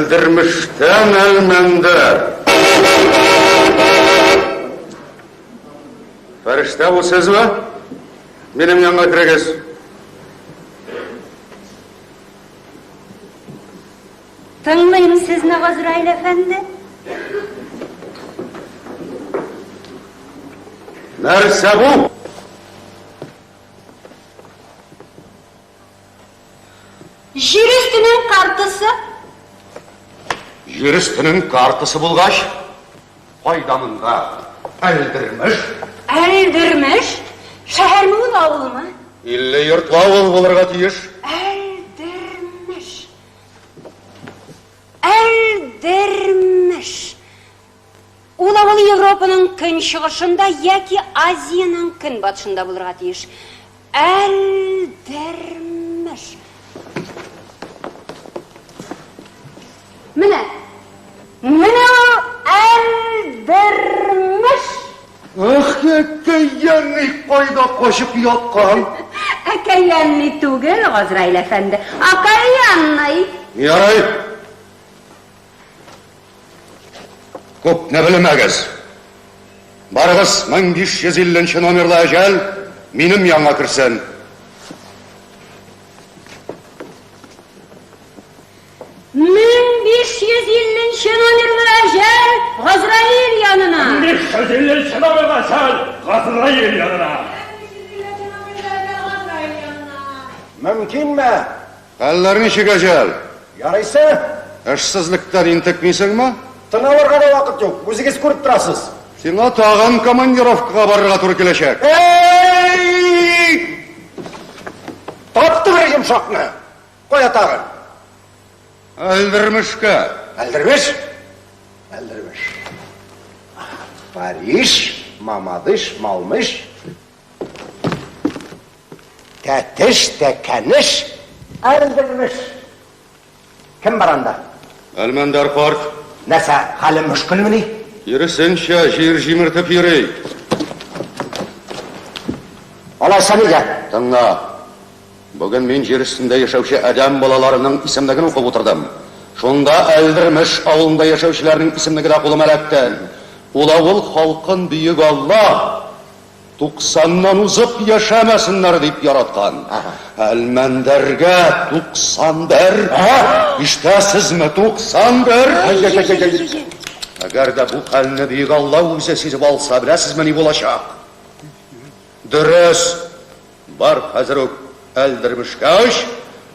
Әлдермештән Әлмәндәр. Фәрештә бу сезме? Минем янга керегез. Тыңлыйм сезне, Газраил әфәнде. Нәрсә бу? Җир өстенең картасы. Җир өстенең картасы булгач, кайда монда Әлдермеш? Әлдермеш? Шәһәрме ул, авылмы? 50 йортлы авыл булырга тиеш. Әлдермеш. Әлдермеш. Ул авыл Европаның көнчыгышында яки Азиянең көнбатышында булырга тиеш. Әлдермеш. Менә. Менә ул Әлдермеш. Ах, әкәянный кайда качып яткан? Әкәянный түгел, Газраил әфәнде. Окаянный. Ярый. Күпне белмәгез. Барыгыз, 1550 нче номерлы әҗәл минем янга керсен. 1550 нче номерлы әҗәл Газраил янына. 1550 нче номерлы әҗәл Газраил янына. Мөмкинме? Хәлләр ничек, әҗәл? Ярыйсы. Эшсезлектән интекмисеңме? Тын алырга да вакыт юк, үзегез күреп торасыз. Сиңа тагын командировкага барырга туры киләчәк. Әй! Тапты бер йомшакны. Кая тагын? Әлдермешкә. Әлдермеш? Әлдермеш. Париж, Мамадыш, Малмыш. Тәтеш, Тәкәнеш, Әлдермеш. Кем бар анда? Әлмәндәр карт. Нәрсә, хәле мөшкелмени? Киресенчә, җир җимертеп йөри. Алайса нигә? Тыңла. Бүген мин җир өстендә яшәүче адәм балаларының исемлеген укып утырдым. Шунда Әлдермеш авылында яшәүчеләрнең исемлеге дә кулыма эләкте. Ул авыл халкын бөек Алла Туксаннан узып яшәмәсеннәр дип яраткан. Әлмәндәргә 91. Ишетәсезме, 91. Әгәр дә бу хәлне бөек Алла үзе сизеп алса, беләсезме ни булачак? Дөрес, бар хәзер үк Әлдермешкә оч,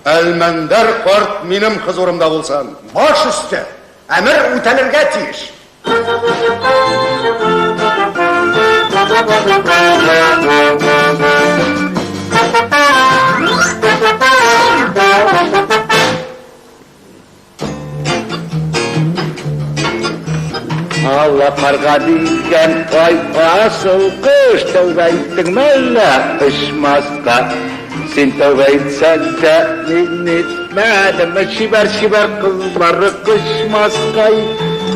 Әлмәндәр карт минем хозурымда булсын. Баш өсте, әмер үтәлергә тиеш. Алла карга дигән ай асыл кош, тәүбә иттеңме әллә очмаска? Син тәүбә итсәң дә, мин итмәдем, чибәр-чибәр кызлары кочмаскай.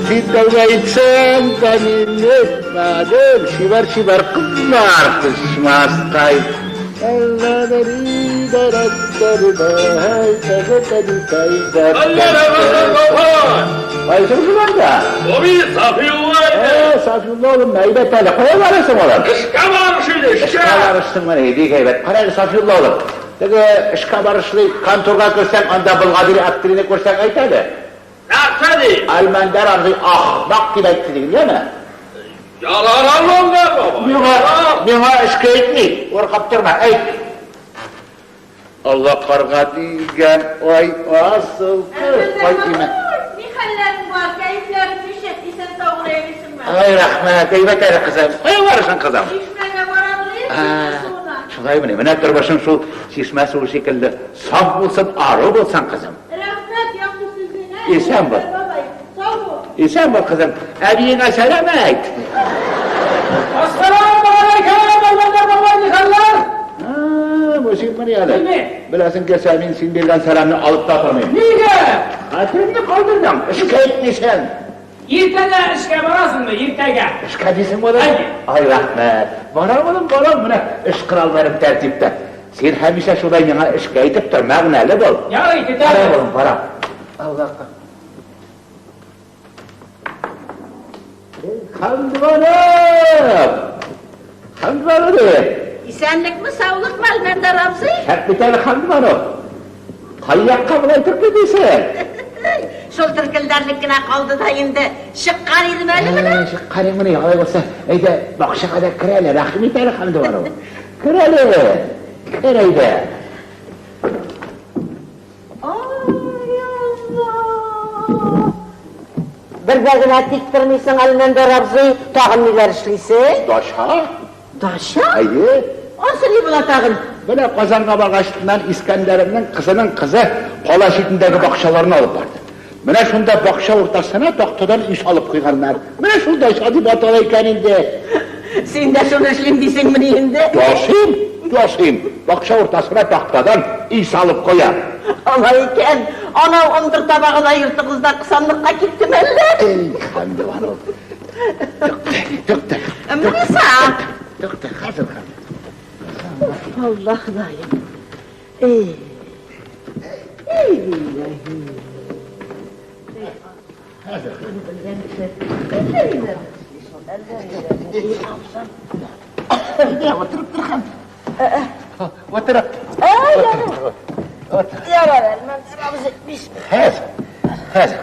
Син тәүбә итсәң дә, мин итмәдем, чибәр-чибәр кызлар кочмаскай. Сафиулла улым, әйбәт әле. Кая барасың, улым? Эшкә барыш иде, эшкә. Эшкә барышсың менә, бик әйбәт. Кара әле, Сафиулла улым. Теге эшкә барышлый конторга керсәң, анда Болгадир Әптрине күрсәң, әйт әле. Нәрсә ди? Әлмәндәр абзый ахмак дип әйтте диген, яме? Ярар, Әлмәндәр бабай. Миңа, миңа эшкә әйтми, куркып торма, әйт. Алла карга дигән ай асыл кыз, ай имә. Ни хәлләрең бар, кәефләрең ничек, исән-сау гына йөрисеңме? Ай, рәхмәт, әйбәт әле, кызым. Кая барасың, кызым? Чишмәгә барам, чишмә суына. Шулаймыни, менә тормышың шул чишмә суы шикелле саф булсын, ару булсын, кызым. Рәхмәт яхшы сүзеңә. Исән бул. Бабай, сау бул. Исән бул, кызым. Әбиеңә сәлам әйт. Ассаламу алейкум, Әлмәндәр бабай, ни хәлләр? Бу син мени әле? Мин. Беләсең килсә, мин син биргән сәламне алып та тормыйм. Нигә? Хәтеремне калдырдың, эшкә әйтмисең. Иртәгә эшкә барасыңмы, иртәгә? Эшкә дисең, улым? Әйе. Ай, рәхмәт. Барам, улым, барам. Менә эш коралларым тәртиптә. Син һәмишә шулай миңа эшкә әйтеп тор, мәгънәле бул. Ярый, Барам, көтәбез. улым, барам. Аллаһка. Хәмдүанов! Хәмдүанов! Исәнлекме, саулыкмы, Әлмәндәр абзый? Шәп бит әле, Хәмдүанов! Кай якка болай төркелдисең? Шул төркелдәрлек кенә калды да инде. Чыккан идем әле менә. Чыккан идең, алай булса, әйдә, бакчага да кер әле, рәхим ит әле, Хәмдүанов. Кер әле, кер әйдә. Ай, Алла! Бер дә генә тик тормыйсың, Әлмәндәр абзый, тагын ниләр эшлисең? Дача? Дача? Әйе. Ансы ни була тагын? Менә Казанга баргачтыннан Искәндәремнең кызының кызы кала читендәге бакчаларны алып барды. Менә шунда бакча уртасына тактадан өй салып куйганнар. Менә шул дача дип атала икән инде. Син дә шуны эшлим дисеңмени инде? Яшим, яшим. Бакча уртасына тактадан өй салып куям. Алай икән, анау ындыр табагы да йортыгызда кысанлыкка киттеме әллә? Эй, Хәмдебану. Тукта, тукта. Муса! Тукта, хәзер, хәзер. Алла Ходаем. Эй. Эй, билләһи. Хәзер. Утырып тор, Хәмдә. Утырып. Утыр. Ярар, Әлмәндәр абзый, бисмилла. Хәзер. Хәзер.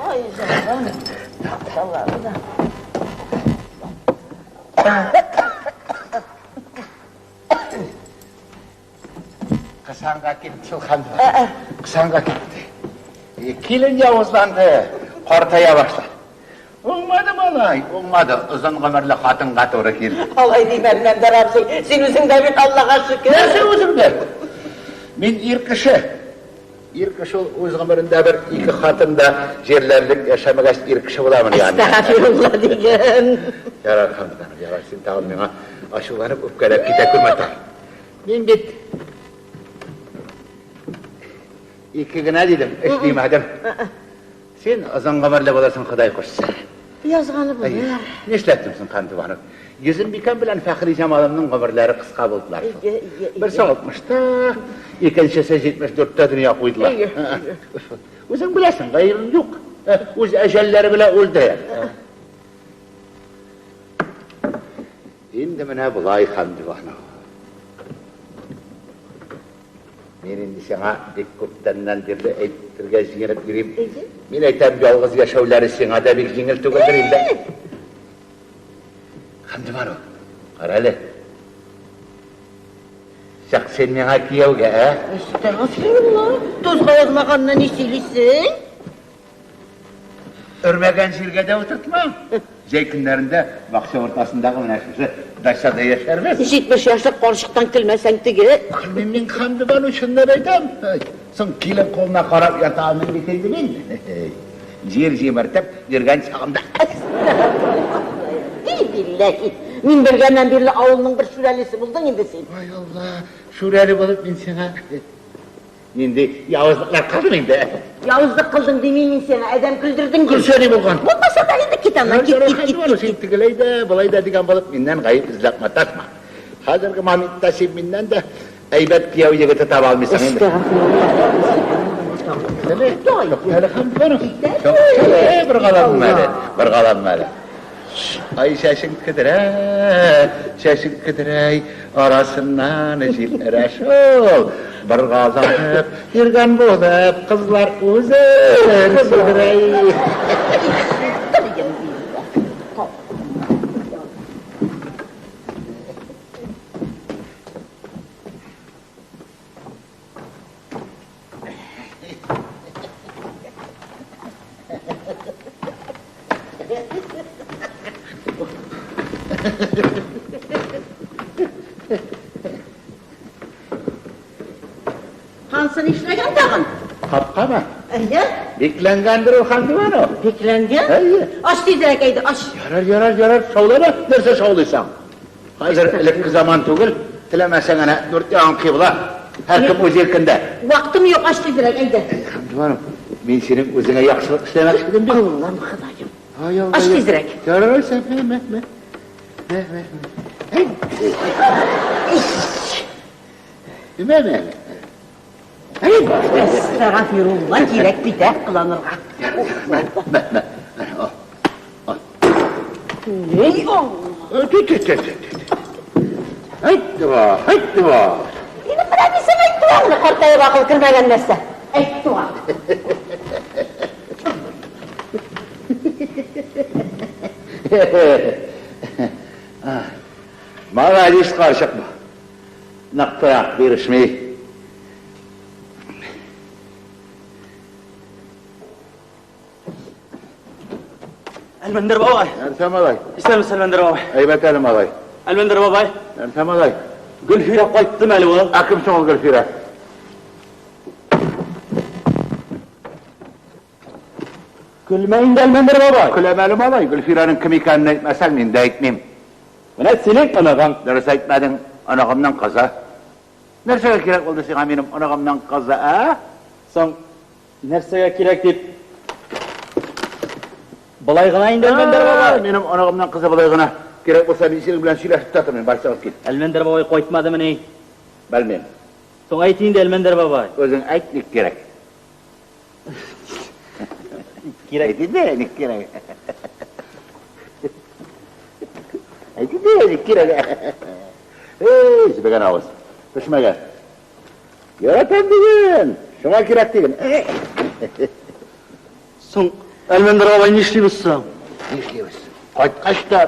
Ай, җаным. Аллаһы да. Кысанга китте шул, Хәмдә. Кысанга китте. Килен явызланды, картая башлады. Уңмады малай, уңмады. Озын гомерле хатынга туры килде. Алай димә, Әлмәндәр абзый. Син үзең дә бит Аллага шөкер. Нәрсә үзем дә? Мин ир кеше. Ир кеше ул үз гомерендә бер ике хатын да җирләрлек яшәмәгәч ир кеше буламыни анда? Әстәгъфирулла диген. Ярар, Хәмдә, ярар, син тагын миңа ачуланып үпкәләп китә күрмә тагын. Мин бит ике генә дидем, өч димәдем. Син озын гомерле буласың, Ходай кушса. Язганы булыр. Нишләттең соң, Хәмдүбану? Йөзембикәм белән Фәхриҗамалымның гомерләре кыска булдылар шул. Әйе, әйе, әйе. Берсе 60-та, икенчесе 74-тә дөнья куйдылар. Әйе, әйе. Үзең беләсең, гаебем юк. Үз әҗәлләре белән үлде. Инде менә болай, Хәмдүбану. Мин инде сиңа бик күптәннән бирле әйтергә җыенып йөрим. Мин әйтәм, ялгыз яшәүләре сиңа да бик җиңел түгелдер инде. Хәмдебану, кара әле. Чык син миңа кияүгә, ә? Әстәгъфирулла. Тузга язмаганны ни сөйлисең? Өрмәгән җиргә дә утыртмам. Җәй көннәрендә бакча уртасындагы менә шушы дачада яшәрбез. 70 яшьлек карчыктан көлмәсәң теге. Көлмим мин, Хәмдебану, чынлап әйтәм. Соң килен кулына карап ята алмыйм бит инде мин. Җир җимертеп йөргән чагымда. И билләһи, мин белгәннән бирле авылның бер шүрәлесе булдың инде син. Ай Алла, шүрәле булып мин сиңа нинди явызлыклар кылдым инде. Явызлык кылдың димим мин сиңа, адәм көлдердең. Көлсә ни булган? Булмаса да инде кит аннан, кит, кит, кит, кит. Син тегеләй дә, болай да дигән булып миннән гаеп эзләп маташма. Хәзерге моментта син миннән дә әйбәт кияү егете таба алмыйсың инде. Бер галанма әле, бер галанма әле. Ай чәчең кедрә, чәчең кедрәй, арасыннан җил өрә шул. Бер галанып йөргән булып, кызлар үзен сүдерәй. Ансы нишләгән тагын? Капкамы? Әйе. Бикләнгәндер ул, Хәмдебану. Бикләнгән? Әйе. Ач тизрәк әйдә, ач. Ярар, ярар, ярар, шаулама, нәрсә шаулыйсың? Хәзер элекке заман түгел, теләмәсәң әнә дүрт ягың кыйбла, һәркем үз иркендә. Вакытым юк, ач тизрәк әйдә. Хәмдебану, мин синең үзеңә яхшылык эшләмәкче идем бит. Аллам, Ходаем. Ай, Алла. Ач тизрәк. Ярар, алайса, мә, мә, мә. Мә, мә, мә. Мә, мә, мә. Ни Алла? Әйтте ба, әйтте ба. Минем менә мин сиңа әйттем аны, картаеп акыл кермәгән нәрсә. Әйтте ба. Молодец, карчык. Нык тора, бирешми. Әлмәндәр бабай. Нәрсә, малай? Исәнмесез, Әлмәндәр бабай. Әйбәт әле, малай. Әлмәндәр бабай. Нәрсә, малай? Гөлфирә кайттымы әле ул? Ә кем соң ул Гөлфирә? Көлмә инде, Әлмәндәр бабай. Көләм әле, малай. Гөлфирәнең кем икәнен әйтмәсәң, мин дә әйтмим. Менә синең оныгың. Дөрес әйтмәдең, оныгымның кызы. Нәрсәгә кирәк булды сиңа минем оныгымның кызы, ә? Соң, нәрсәгә кирәк дип Болай гына инде, Әлмәндәр бабай. Минем оныгымның кызы болай гына. Кирәк булса, мин синең белән сөйләшеп тә тормыйм, бар чыгып кит. Әлмәндәр бабай кайтмадымыни? Белмим. Соң әйт инде, Әлмәндәр бабай. Үзең әйт, ник кирәк? Кирәк. Әйт инде, ник кирәк? Әйт инде, ник кирәк? Эй, җебегән авыз. Пешмәгән. Яратам диген. Шуңа кирәк диген. Соң, Әлмәндәр бабай, нишлибез соң? Нишлибез? Кайткач та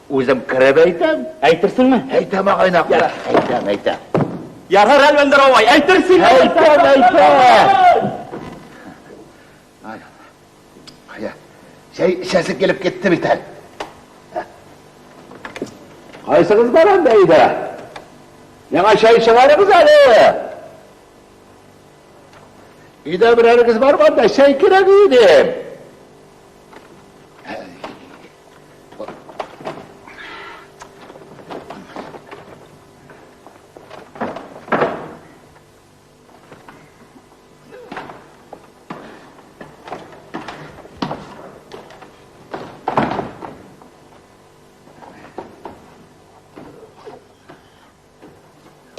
үзем кереп әйтәм. Әйтерсеңме? Әйтәм, агайнак. Әйтәм, әйтәм. Ярар, Әлмәндәр бабай, әйтерсең. Әйтәм, әйтәм. Ай, кая? Чәй эчәсе килеп китте бит әле. Кайсыгыз бар анда өйдә? Миңа чәй чыгарыгыз әле. Өйдә берәрегез бармы анда? Чәй кирәк иде.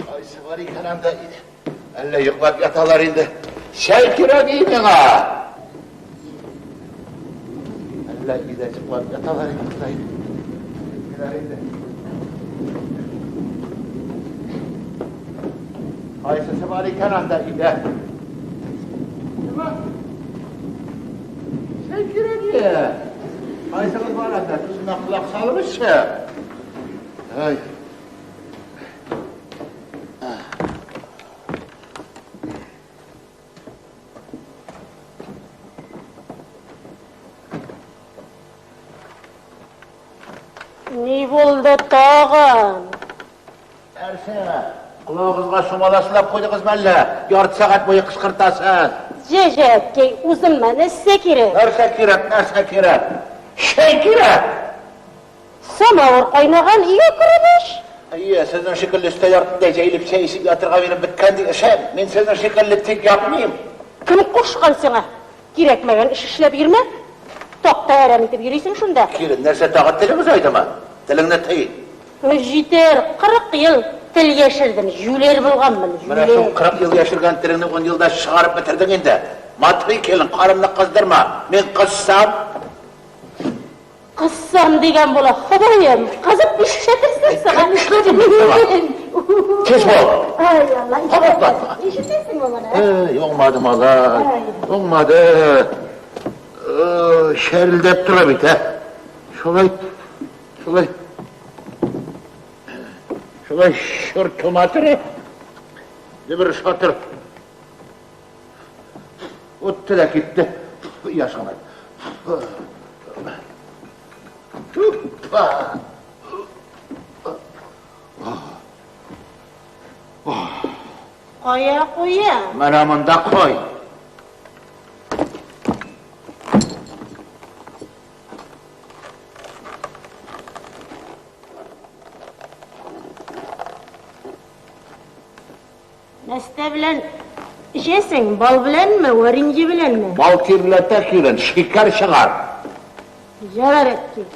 Кайсы бар икән анда өйдә? Әллә йоклап яталар инде. Чәй кирәк и миңа. Әллә өйдә йоклап яталар инде, Ходай. Әйткәләр инде. Кайсысы бар икән анда өйдә? Нима? Чәй кирәк и. Кайсыгыз бар анда? Күземә колак салыгызчы. Ай. Ни булды тагын? Нәрсә? Колагыгызга сумала сылап куйдыгызмы әллә? Ярты сәгать буе кычкыртасыз. Җә, җә, әткәй, үземә нәрсә кирәк? Нәрсә кирәк, нәрсә кирәк? Чәй кирәк! Самавыр кайнаган, өйгә кереп эч. Әйе, сезнең шикелле өстәл артында җәелеп чәй эчеп ятырга минем беткән ди эшем. Мин сезнең шикелле тик ятмыйм. Кем кушкан сиңа? Кирәкмәгән эш эшләп йөрмә. Такта әрәм итеп йөрисең шунда. Килен, нәрсә тагы телең озайдымы? Телеңне тый. Җитәр, 40 ел тел яшердем, җүләр булганмын, Менә шул җүләр. 40 ел яшергән телеңне ун елда чыгарып бетердең инде. Матри килен, карынны кыздырма. Мин кызсам, Кызсам дигән була, Ходаем, кызып нишләтерсең сиңа? Нишләдем мин сиңа? Тиз бул. Ай, Алла, Кабатла. ишетәсеңме моны? Эй, уңмады малай, уңмады. Шәрелдәп тора бит, ә. Шулай, шулай, шулай шыртыма тора. Дөбер шатыр. Үтте дә китте. Яшамай. Упа! Кая куя? Менә монда куй. Нәрсә белән эчәсең? Бал беләнме, варенье беләнме? Бал тирләтә килен, шикәр чыгар. Ярар, әткәй.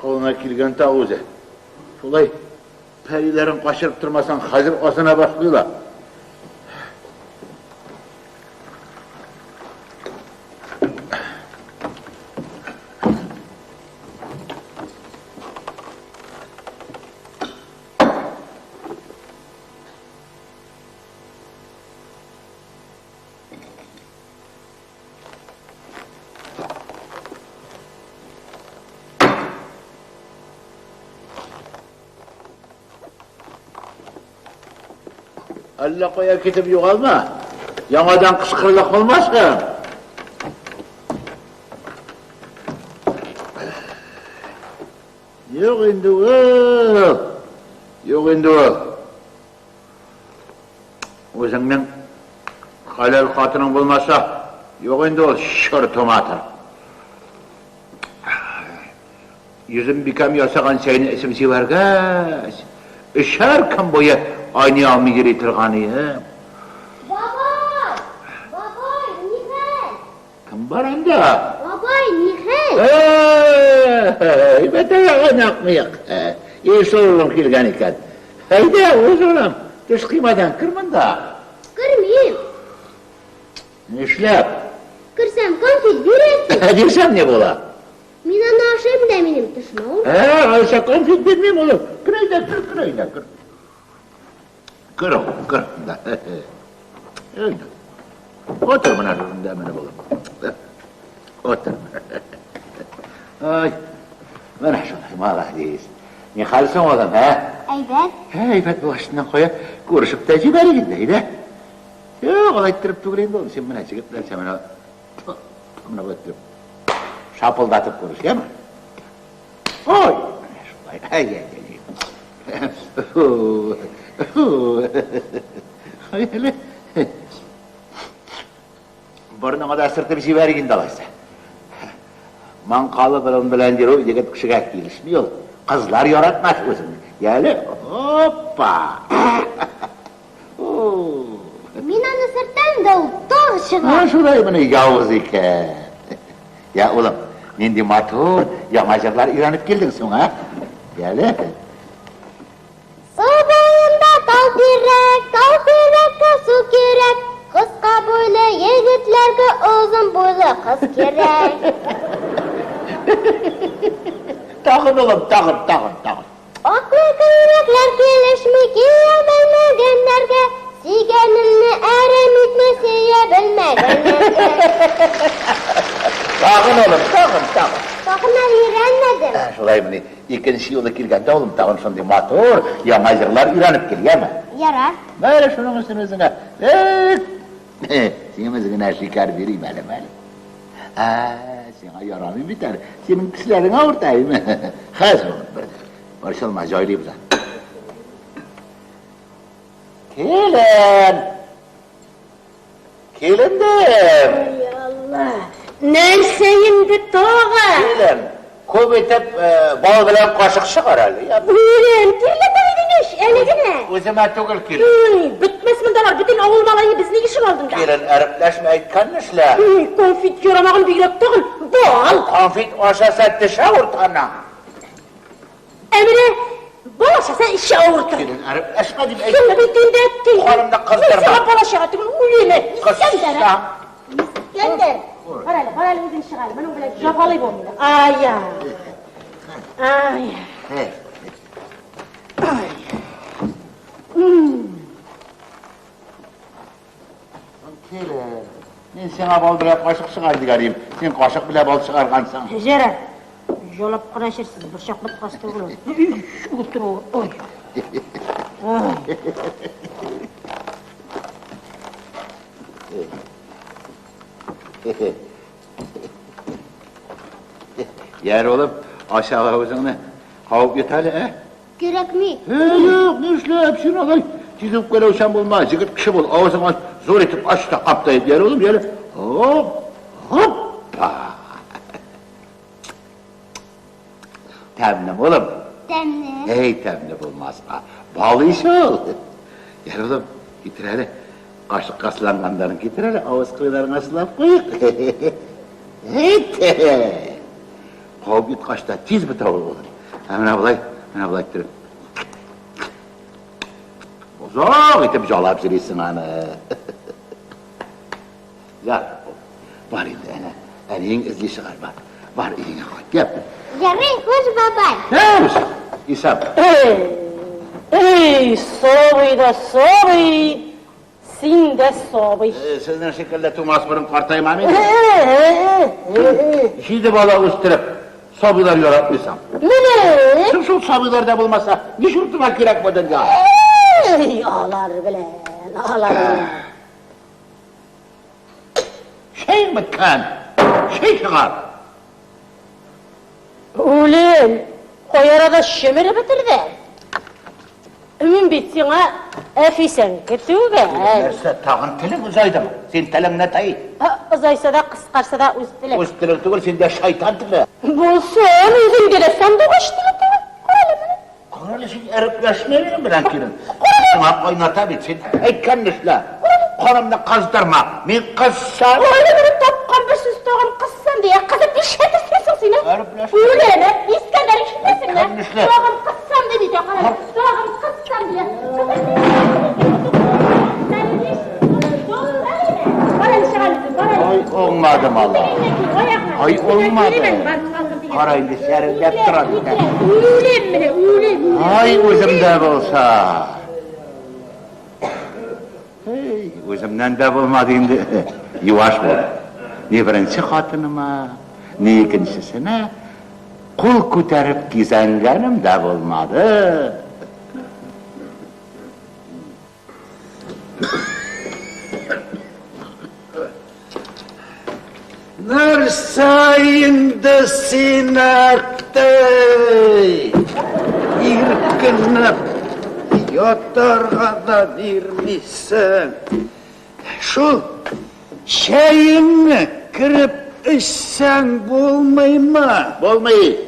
Акылына килгән тагы үзе. Шулай пәриләрен качырып тормасаң, хәзер азына башлыйлар. Әллә кая китеп югалма. Яңадан кычкырыла калмасын. Юк инде ул. Юк инде ул. Үзеңнең хәләл хатының булмаса, юк инде ул чортоматор. Йөзем бикәм ясаган чәйне эчеп җибәргәч, өчәр көн буе айный алмый йөри торган идем. Бабай! Бабай, нихәл? Кем бар анда? Бабай, нихәл? Әйбәт аяк мыек. Еш улым килгән икән. Әйдә, үз улым, төш кыймадан, кер монда. Кермим. Нишләп? Керсәм, конфет бирәсең. Бирсәм ни була? Мин аны ашыйм да минем тешем авырта. Ә, алайса конфет бирмим, улым. Кер әйдә, кер, кер әйдә, кер. Кер, улым, кер. Әйдә. Отыр менә шушында менә булып. Отыр. Ай, менә шулай, молодец. Ни хәл соң, улым, ә? Әйбәт. Әйбәт булачыннан кая күрешеп тә җибәрик инде, әйдә. Юк, алай иттереп түгел инде ул. Син менә җегет белән син менә менә болай иттереп шапылдатып күреш, яме? Ой, менә шулай. Ай, ай, ай. Ай, әле. Борыныңа да сыртып җибәрик инде алайса. Маңкалы борын белән йөрү егет кешегә килешми ул. Кызлар яратмас үзеңне. Яле, опа! Мин аны сырттан да ул тагы чыга. Менә шулай менә явыз икән. Я, улым, нинди матур яңа җырлар өйрәнеп килдең соң, ә? Яле. Су буенда тал тирәк, тал тирәккә су кирәк. Кыска буйлы егетләргә озын буйлы кыз кирәк. Тагын, улым, тагын, тагын, тагын. Аклы күлмәкләр килешми кия белмәгәннәргә, Сөйгәнемне әрәм итмә сөя белмәгәннәргә. Тагын, улым, тагын, тагын. Тагын әле өйрәнмәдем. Ә, шулаймыни? Икенче юлы килгәндә, улым, тагын шундый матур, яңа җырлар өйрәнеп кил, яме? Ярар. Менә шуның өчен үзеңә, эк, сиңа генә шикәр бирим әле, мәле. Ә, сиңа ярамый бит әле. Синең тешләрең авырта, әйме? Хәзер, улым, бер. Борчылма, җайлыйбыз аны. Килен! Килендем! Ай, Алла! Нәрсә инде тагы? Килен, күп итеп бал белән кашык чыгар әле. Килен, тирләп идең ич, әле генә. Үземә түгел, килен. Бетмәс мондалар, бөтен авыл малае безнең ишек алдында. Килен, әрепләшмә, әйткәнне эшлә. Конфет ярамаган бигрәк тагын, бал. Конфет ашаса теш авырта аның. Ә менә бал ашаса эче авырта. Килен, әрепләшмә дип әйттем. Соң бит инде әткәй. Карынны кыздырма. Сиңа бал ашарга түгел, үлеме. Кызса. Искәндәр. Кара әле, кара әле үзең чык әле. Моның белән җафалый бу мине. Ай-яй. Ай. Ай. Килен, мин сиңа бал белән кашык чыгар дигән идем. Син кашык белән бал чыгаргансың. Җәрә, җалап кына эчерсез, борчак боткасы түгел ул. Утыру, ой. Йәр, улым, аша авызыңны. Кабып йот әле, ә? Кирәкми. Юк, нишләп син алай тиз үпкәләүчән булма, җегет кеше бул, авызыңны зур итеп ач та кап та йәр, улым, йәр. Хоп, хоппа. Тәмлеме, улым? Тәмле. Эй, тәмле булмаска. Бал ич ул. Йәр, улым, китер әле. Кашыкка сыланганнарын китер әле, авыз кырыйларыңа сылап куйыйк. Әйт! Кабып йоткач та тиз бетә ул, улым. Ә менә болай, менә болай иттереп. Озак итеп жалап йөрисең аны. Я, бар инде, әнә, әниең эзли чыгар, бар. Бар, өеңә кайт, яп. Ярый, хуш, бабай. Әүс, Исам. Эй, эй, сабый да сабый, син дә сабый. Сезнең шикелле тумас борын картаймам инде. Җиде бала үстереп, сабыйлар яратмыйсың. Менә. Шул шул сабыйлар да булмаса, ни чуртыма кирәк бу дөнья? Эй, алар белән, алар белән. Чәең беткән. Чәй чыгар. Үлем, кай арада чөмереп бетерде. Мин бит сиңа әфисәнке түгел. Нәрсә, тагын телең озайдымы? Син телеңне тый. Озайса да, кыскарса да үз телем. Үз телең түгел, синдә шайтан теле. Булсын, үзеңдә дә сандугач теле түгел. Карале моны. Карале, син әрепләшмә минем белән, килен. Сиңа кайната бит, син әйткәнне эшлә. Канымны кыздырма. Мин кызсам. Карале, моны тапкан бер сүз тагын кызсам дия, кызып нишләтерсең соң син? Үләме? Искәндәр, ишетәсеңме? Тагын кызсам ди бит, карале. Тагын кызсам дия. Ай, уңмады малай. Ай, уңмады. Кара инде, сәрелдәп тора бит. Үлем менә, үлем. Ай, үземдә булса. Эй, үземнән дә булмады инде. Юаш бул. Ни беренче хатыныма, ни икенчесенә кул күтәреп кизәнгәнем дә булмады. Нәрсә инде син, әттәй? Иркенләп ятарга да бирмисең. Шул чәеңне кереп эчсәң булмыймы? Булмый.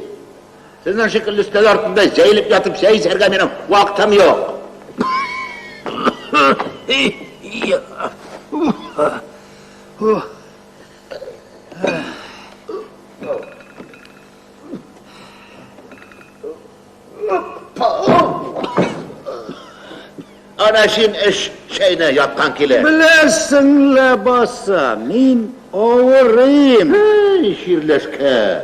Сезнең шикелле өстәл артында җәелеп ятып чәй эчәргә минем вакытым юк. Ана син эч чәйне яткан килеш. Беләсең ләбаса, мин авырыйм. Эй, чирләшкә.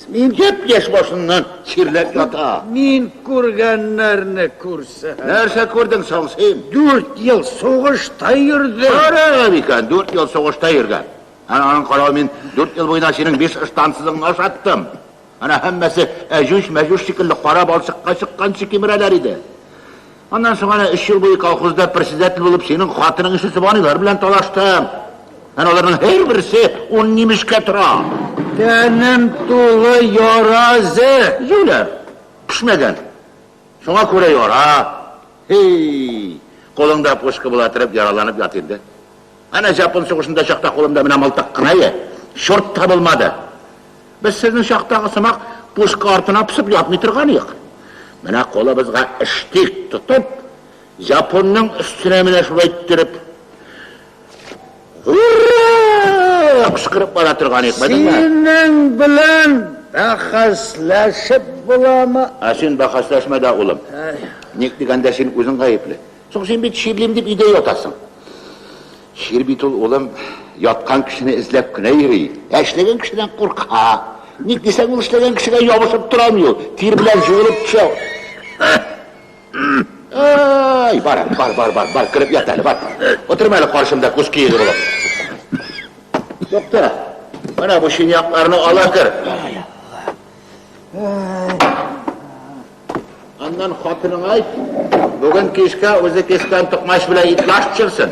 Мин япь-яшь башыннан чирләп ята. Мин күргәннәрне күрсәң. Нәрсә күрдең соң син? 4 ел сугышта йөрдем. Караган икән, 4 ел сугышта йөргән. Ана аның каравы мин 4 ел буена синең 5 ыштансызыңны ашаттым. Ана һәммәсе әҗүш-мәҗүш шикелле кара балчыкка чыкканчы кимерәләр иде. Аннан соң ана 3 ел буе колхозда председатель булып синең хатының ише сыбаныйлар белән талаштым. Ана аларның һәрберсе 10 нимешкә тора. Тәнем тулы яразы. Юләр, пешмәгән. Шуңа күрә яра. Һей, кулыңда пушка була торып яраланып ят инде. Ана Жапон сугышында чакта кулымда менә мылтык кына иде. Чорт табылмады. Без сезнең чактагы сымак пушка артына пысып ятмый торган идек. Менә кулыбызга штик тотып, Жапонның өстенә менә шулай иттереп, ура! Кычкырып бара торган идек, белдеңме? Синең белән бәхәсләшеп буламы? Ә син бәхәсләшмә дә, улым. Ник дигәндә син үзең гаепле. Соң син бит чирлим дип өйдә ятасың. Чир бит ул, улым, яткан кешене эзләп кенә йөри. Ә эшләгән кешедән курка. Ник дисәң, ул эшләгән кешегә ябышып тора ул. Тир белән җуылып төшә. Ай, бар, бар, бар, бар, бар, кереп ят әле, бар. Утырма әле каршымда күз киеге булып. Тукта. Менә бу шинякларны ала кер. Аннан хатыныңа әйт, бүген кичкә үзе кискән токмач белән итлаш пешерсен.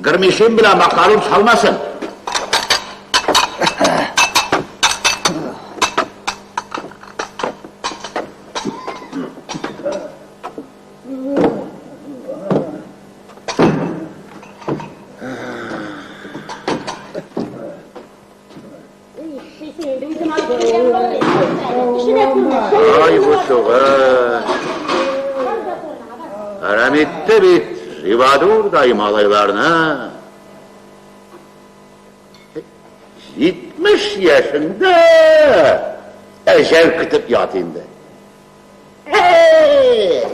Гырмишин белән макарон салмасын. Ай, бу сугыш. Әрәм итте бит Живадурдай малайларны. 70 яшендә Әҗәл көтеп ят инде. Эй!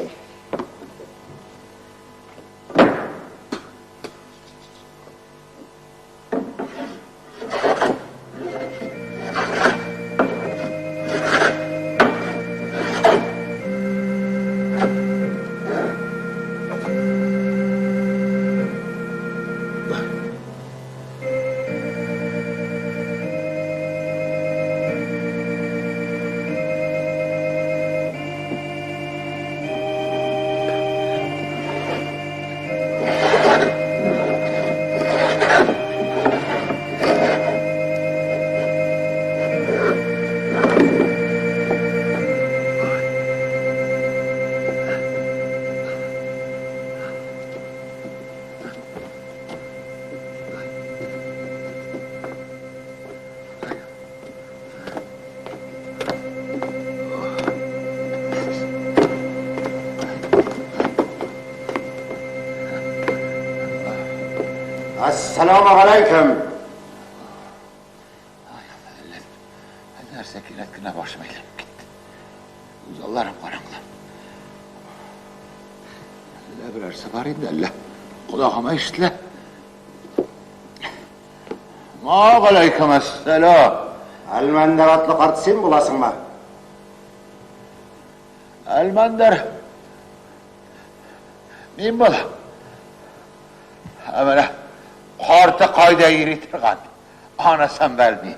Әссәламү галәйкем. Нәрсә кинәт кенә башым әйләнеп китте. Күз алларым караңгыланды. Әллә берәрсе бар инде, әллә колагыма ишетелә. Ва галәйкем әссәлам. Әлмәндәр атлы карт син буласыңмы? Әлмәндәр. Мин булам. Ә менә карты кайда йөри торган? Анысын белмим.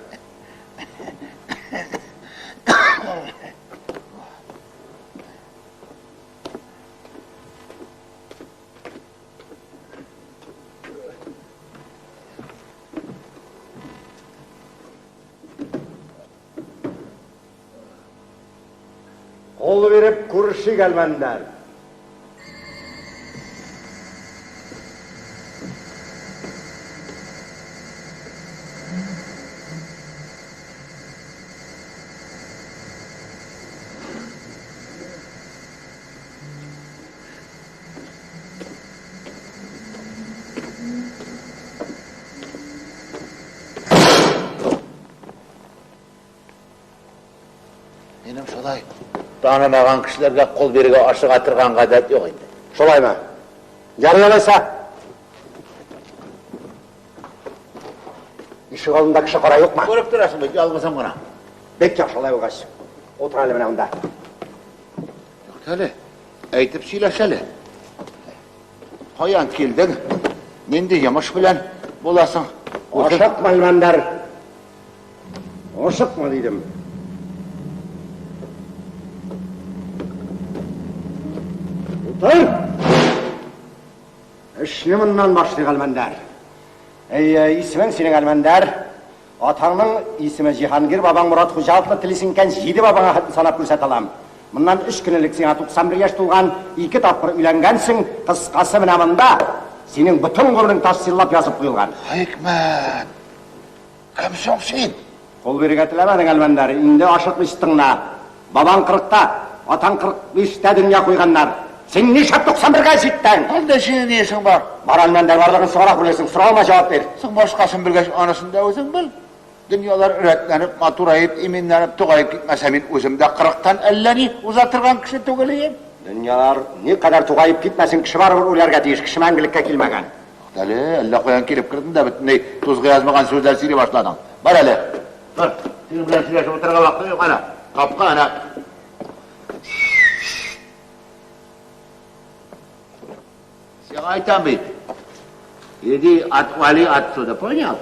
Кул биреп күрешик, Әлмәндәр. Минем шулай танымаган кешеләргә кул бирергә ашыга торган гадәт юк инде. Шулаймы? Ярый алайса. Ишек алдында кеше кара юкмы? Күреп торасың бит, ялгызым гына. Бик яхшы алай булгач. Утыр әле менә монда. Туктале, әйтеп сөйләш әле. Каян килдең? Нинди йомыш белән буласың? Ашыкма, Әлмәндәр. Ашыкма дидем. Утыр! Эшне моннан башлыйк, Әлмәндәр. Әй, исемең синең Әлмәндәр. Атаңның исеме Җиһангир, бабаң Морат Хуҗа атлы, телисең икән, җиде бабаңа хәтле санап күрсәтә алам. Моннан 3 көн элек сиңа 91 яшь тулган, 2 тапкыр өйләнгәнсең, кыскасы менә монда. Синең бөтен гомерең тасвирлап язып куелган. Хикмәт! Кем соң син? Кул бирергә теләмәдең, Әлмәндәр, инде ашыкмыйча тыңла. Бабаң 40-та, атаң 45-тә дөнья куйганнар. Син нишләп 91-гә җиттең? Анда синең ни эшең бар? Бар, Әлмәндәр, барлыгын соңрак белерсең. Соравыма җавап бир. Соң башкасын белгәч, анысын да үзең бел. Дөньялар рәтләнеп, матураеп, иминләнеп, тугаеп китмәсә, мин үзем дә 40-тан әллә ни уза торган кеше түгел идем. Дөньялар никадәр тугаеп китмәсен, кеше барыбер үләргә тиеш, кеше мәңгелеккә килмәгән. Әле, әллә каян килеп кердең дә бөтенләй тузга язмаган сүзләр сөйли башладың. Бар әле. Бар, синең белән сөйләшеп утырырга вакытым юк әнә. Капка әнә. Сиңа әйтәм бит. Иди, отвали отсюда, понял?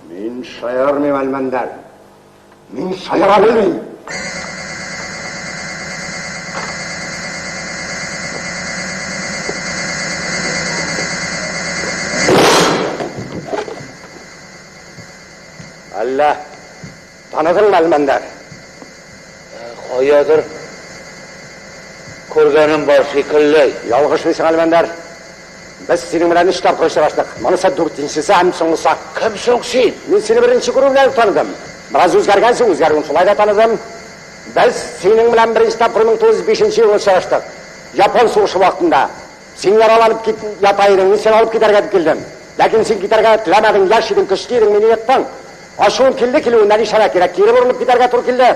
Мин шаярмыйм, Әлмәндәр. Мин шаяра белмим. Әллә таныдыңмы, Әлмәндәр? Каядыр күргәнем бар шикелле. Ялгышмыйсың, Әлмәндәр. Без синең белән 3 тапкыр очраштык. Монысы 4-нчесе һәм соңгысы. Кем соң син? Мин сине беренче күрү белән таныдым. Бераз үзгәргәнсең, үзгәрүен шулай да таныдым. Без синең белән беренче тапкыр 1905 елда очраштык. Япон сугышы вакытында. Син яраланып кит, ята идең, мин сине алып китәргә дип килдем. Ләкин син китәргә теләмәдең, яшь идең, көчле идең, мине ектың. Ачуым килде килүенә, нишләргә кирәк, кире борылып китәргә туры килде.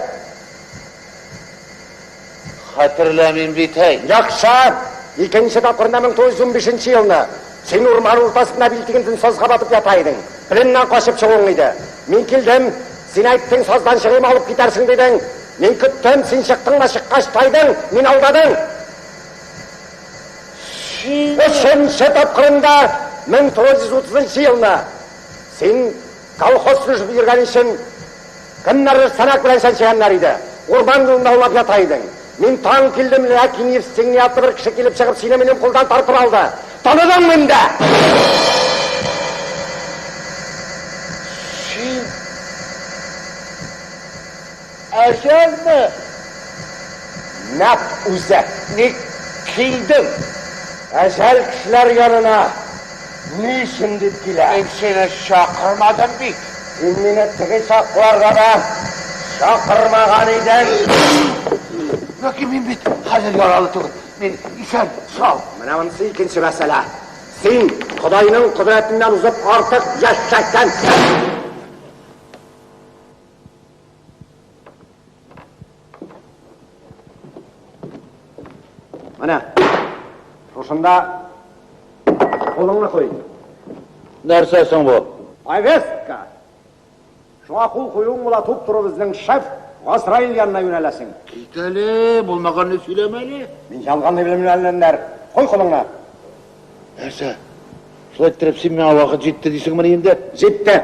Хәтерләмим бит, әй. Яхшы! Икенче тапкырында 1915 нче елны син урман уртасында бил тигентен сазга батып ята идең. Пленнан качып чыгуың иде. Мин килдем, син әйттең, саздан чыгыйм, алып китәрсең дидең. Мин көттем, син чыктың да чыккач тайдың, мине алдадың. Син. Өченче тапкырында 1930 нчы елны син колхоз төзеп йөргән өчен кемнәрдер сәнәк белән чәнчегәннәр иде. Урман юлында аулап ята идең. Мин таң килдем, ләкин Евстигней атлы бер кеше килеп чыгып сине минем кулдан тартып алды. Таныдыңмы инде? Син Әҗәлме? Нәкъ үзе. Ник килдең? Әҗәл кешеләр янына ни өчен дип килә? Мин сине чакырмадым бит. Син мине теге чакларда да чакырмаган идең. Ләкин мин бит хәзер яралы түгел. Мин исән, сау. Менә монысы икенче мәсьәлә. Син Ходайның кодрәтеннән узып артык яшәгәнсең. Менә шушында кулыңны куй. Нәрсә соң бу? Повестка. Шуңа кул куюың була, туп-туры безнең шеф Газраил янына юнәләсең. Кит әле, булмаганны сөйләмә әле. Мин ялганлый белмим, әлләннәр. Куй кулыңны. Нәрсә? Шулай иттереп син миңа вакыт җитте дисеңмени инде? Җитте.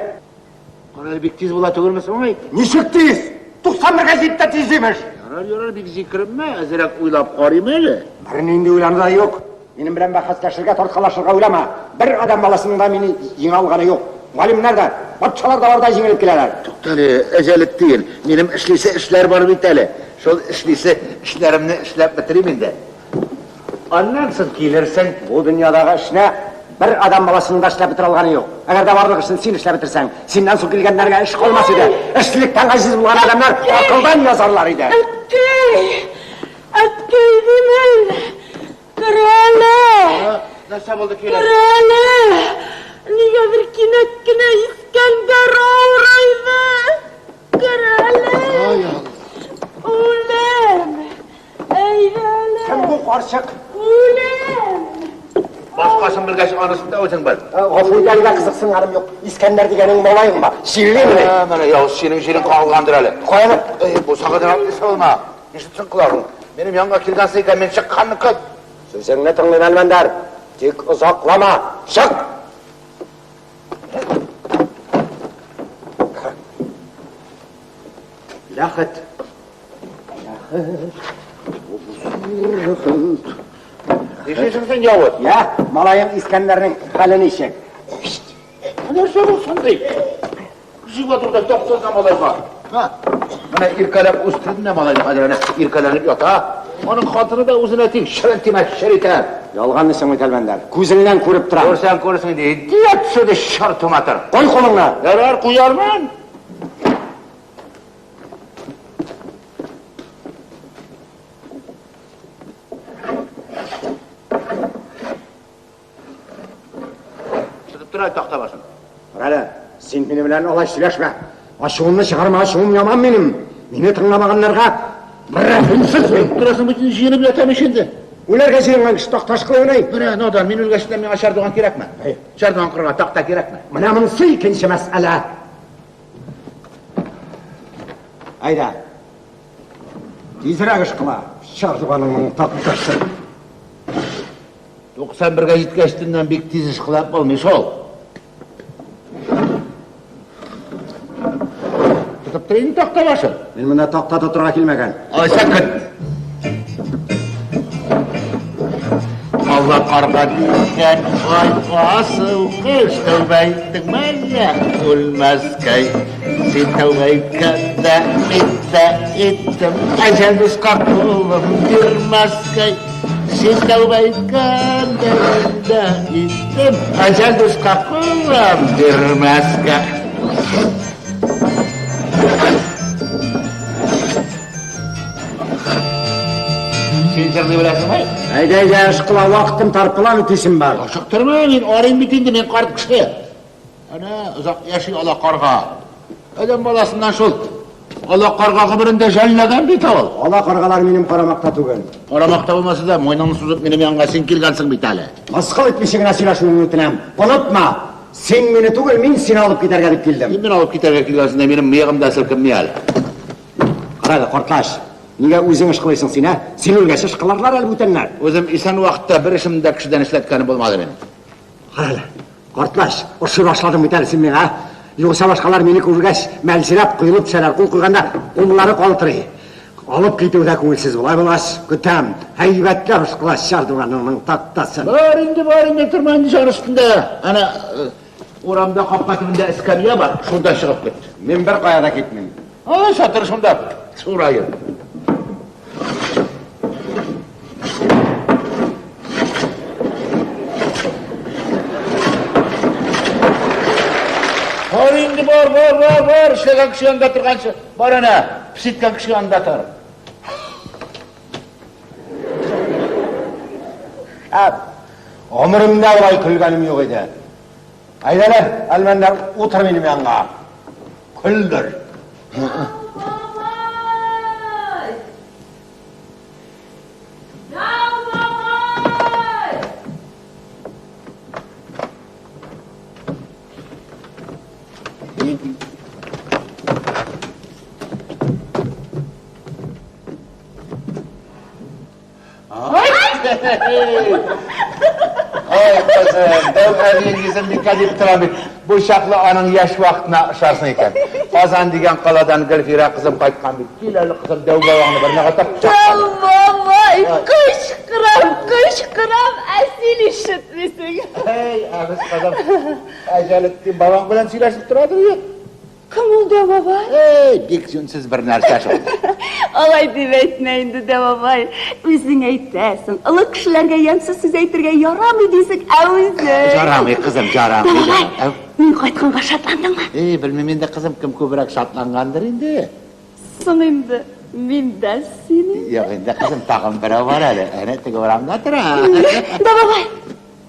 Кара әле, бик тиз була түгелме соң, әй? Ничек тиз? 91 гә җитте тиз, имеш. Ярар, ярар, бик зикеренмә, әзрәк уйлап карыйм әле. Бернинди уйлану да юк. Минем белән бәхәсләшергә, тарткалашырга уйлама. Бер адәм баласының да мине җиңә алганы юк. Галимнәр дә, патшалар да бар да җиңелеп киләләр. Тукта әле, әҗәлетдин, минем эшлисе эшләр бар бит әле. Шул эшлисе эшләремне эшләп бетерим инде. Аннан соң килерсең. Бу дөньядагы эшне бер адәм баласының да эшләп бетерә алганы юк. Әгәр дә барлык эшне син эшләп бетерсәң, синнән соң килгәннәргә эш калмас иде. Эшсезлектән гаҗиз булган адәмнәр акылдан язарлар иде. Әткәй! Әткәй димен! Тор әле! Нәрсә булды, килен? Тор әле! Нигәдер кинәт кенә Искәндәр авырайды. Кер әле! Ай, Алла! Үләм! Әйдә әле! Кем бу карчык? Үләм! Башкасын белгәч, анысын да үзең бел. Гафу ит, әлегә кызыксынганым юк. Искәндәр дигәнең малаеңмы? Чирлиме? Ә, менә явыз синең җирең кагылгандыр әле. Каяны? Эй, бусагадан атлыйсы булма. Ишетсен колагың. Минем янга килгәнсең икән, мин чыкканны көт. Сүзеңне тыңлыйм, Әлмәндәр. Тик озаклама. Чык! Ләхет. Нишлисең син, явыз? Я, малаең Искәндәрнең хәле ничек? Нәрсә булсын ди? Җыйга турда таксызна малайга. Ха? Менә иркәләп үстердем дә малайны, хәзер әнә иркәләнеп ята. Аның хатыны да үзенә тиң, шырын тимәс, шыр итә. Ялганлыйсың бит, Әлмәндәр. Күзеңнән күреп торам. Күрсәң күрсең ди. Дия төшерде шыр туматыр. Куй кулыңны. Ярар, куярмын. Тотып тор әле такта башын. Тор әле, син минем белән алай сөйләшмә. Ачуымны чыгарма, ачуым яман минем. Мине тыңламаганнарга рәхимсез мин. Торасың бит, җыенып ятам ич инде. Үләргә җыенган кеше такта ышкылый уйный. Менә, надан, мин үлгәч тә миңа чардуган кирәкме? Чардуган корырга такта кирәкме? Менә монысы икенче мәсьәлә. Әйдә. Тизрәк ышкыла, чардуганыңның тактасын. 91-гә җиткәч төннән бик тиз ышкылап булмый шул. Тотып тор инде такта башын. Мин монда такта тотырга килмәгән. Алайса көт. Алла карга дигән ай асыл кыш тәүбә иттеңме әллә үлмәскәй? Син тәүбә иткәндә мин дә иттем. Әҗәл дуска кулым бирмәскәй. Син тәүбә иткәндә мин дә иттем. Әҗәл дуска кулым бирмәскә. Син җырлый беләсеңме? Әйдә, әйдә, ышкыла, вакытым тар, план үтисем бар. Ашыктырма, мин арыйм бит инде, мин карт кеше. Әнә, озак яши ала карга. Адәм баласыннан шул ала карга гомерендә жәлләгән бит ул. Ала каргалар минем карамакта түгел. Карамакта булмаса да, муеныңны сузып минем янга син килгәнсең бит әле. Мыскыл итмичә генә сөйләшүеңне үтенәм. Онытма, син мине түгел, мин сине алып китәргә дип килдем. Син мине алып китәргә килгәнсең дә, минем мыегым да селкенми әле. Кара әле, картлач, нигә үзең ышкылыйсың син, ә? Син үлгәч ышкыларлар әле бүтәннәр. Үзем исән вакытта бер эшемне дә кешедән эшләткәнем булмады минем. Кара әле, картлач, ошый башладың бит әле син миңа, ә? Югыйсә башкалар мине күргәч, мәлҗерәп, коелып төшәләр, кул куйганда куллары калтырый. Алып китүе дә күңелсез болай булгач, көтәм. Һәйбәтләп ышкыла чардуганыңның тактасын. Бар инде, бар инде, торма инде җан өстендә. Әнә, урамда капка төбендә эскәмия бар, шунда чыгып кит. Мин беркая да китмим. Алайса тор шунда, сураеп. Бар инде, бар, бар, бар, бар, эшләгән кеше янында торганчы, бар әнә, пес иткән кеше янында тор. Шәп! Гомеремдә болай көлгәнем юк иде. Әйдәле, Әлмәндәр, утыр минем янга. Көлдер. Бабай! Дау бабай! Ай, кызым, дәү әбиең йөзен бикә дип тора бит. Бу чаклы аның яшь вакытына ошарсың икән. Казан дигән каладан Гөлфирә кызым кайткан бит. Кил әле, кызым, дәү бабаңны бер мәгә тап. Дәү бабай, кычкырам, кычкырам, ә син ишетмисең. Әй, әбез кызым, Әҗәлетдин бабаң белән сөйләшеп торадыр бит. Кем ул дәү бабай? Эй, бик җүнсез бер нәрсә шул. Алай дип әйтмә инде, дәү бабай. Үзең әйтәсең, олы кешеләргә ямьсез сүз әйтергә ярамый дисең, ә үзең. Ярамый, кызым, ярамый. Дәү бабай, мин кайтканга шатландыңмы? Эй, белмим инде, кызым, кем күбрәк шатлангандыр инде. Соң инде, мин дә сине. Юк инде, кызым, тагын берәү бар әле. Әнә теге урамда тора. Дәү бабай,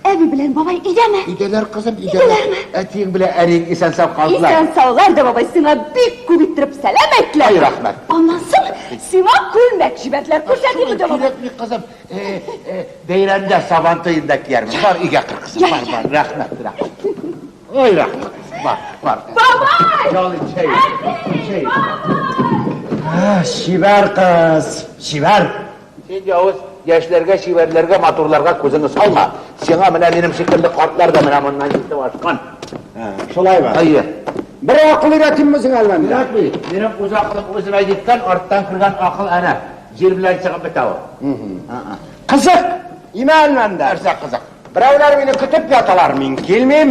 Әби белән бабай өйдәме? Өйдәләр, кызым, өйдәләр. Өйдәләрме? Әтиең белән әниең исән-сау калдылар. Исән-саулар да, бабай, сиңа бик күп иттереп сәлам әйттеләр. Ай, рәхмәт. Аннан соң сиңа күлмәк җибәрделәр. Күрсәтимме, дә, бабай? Кирәкми, кызым. Бәйрәмдә, Сабан туенда киярмен. Бар, өйгә кер, кызым. Бар, бар. Рәхмәт, рәхмәт. Ай, рәхмәт. Бар, бар. Бабай! Ял ит, чәй. Чәй. Чибәр кыз, чибәр. Син, явыз, яшьләргә, чибәрләргә, матурларга күзеңне салма. Сиңа менә минем шикелле картлар да менә моннан җитеп ашкан. Шулаймы? Әйе. Бер акыл өйрәтимме сиңа, Әлмәндәр? Кирәкми. Минем үз акылым үземә җиткән, арттан кергән акыл әнә җил белән чыгып бетә ул. Кызык! Имә, Әлмәндәр. Нәрсә кызык? Берәүләр мине көтеп яталар, мин килмим.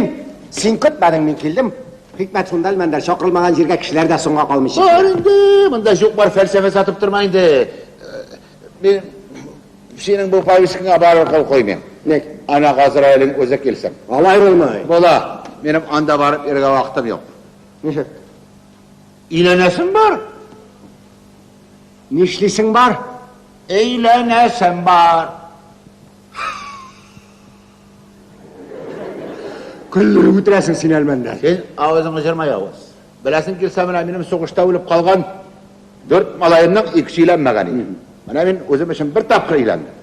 Син көтмәдең, мин килдем. Хикмәт шунда, Әлмәндәр, чакырылмаган җиргә кешеләр дә соңга калмыйча. Бар инде, монда юк-бар фәлсәфә сатып торма инде. Мин синең бу повесткаңа барыбер кул куймыйм. Ник? Ана Газраилең үзе килсен. Алай булмый. Була. Минем анда барып йөрергә вакытым юк. Ничек? Өйләнәсем бар. Нишлисең бар? Өйләнәсем бар. Көлдереп үтерәсең син, Әлмәндәр. Син авызыңны җырма, явыз. Беләсең килсә, менә минем сугышта үлеп калган дүрт малаемның икесе өйләнмәгән иде. Менә мин үзем өчен бер тапкыр өйләндем.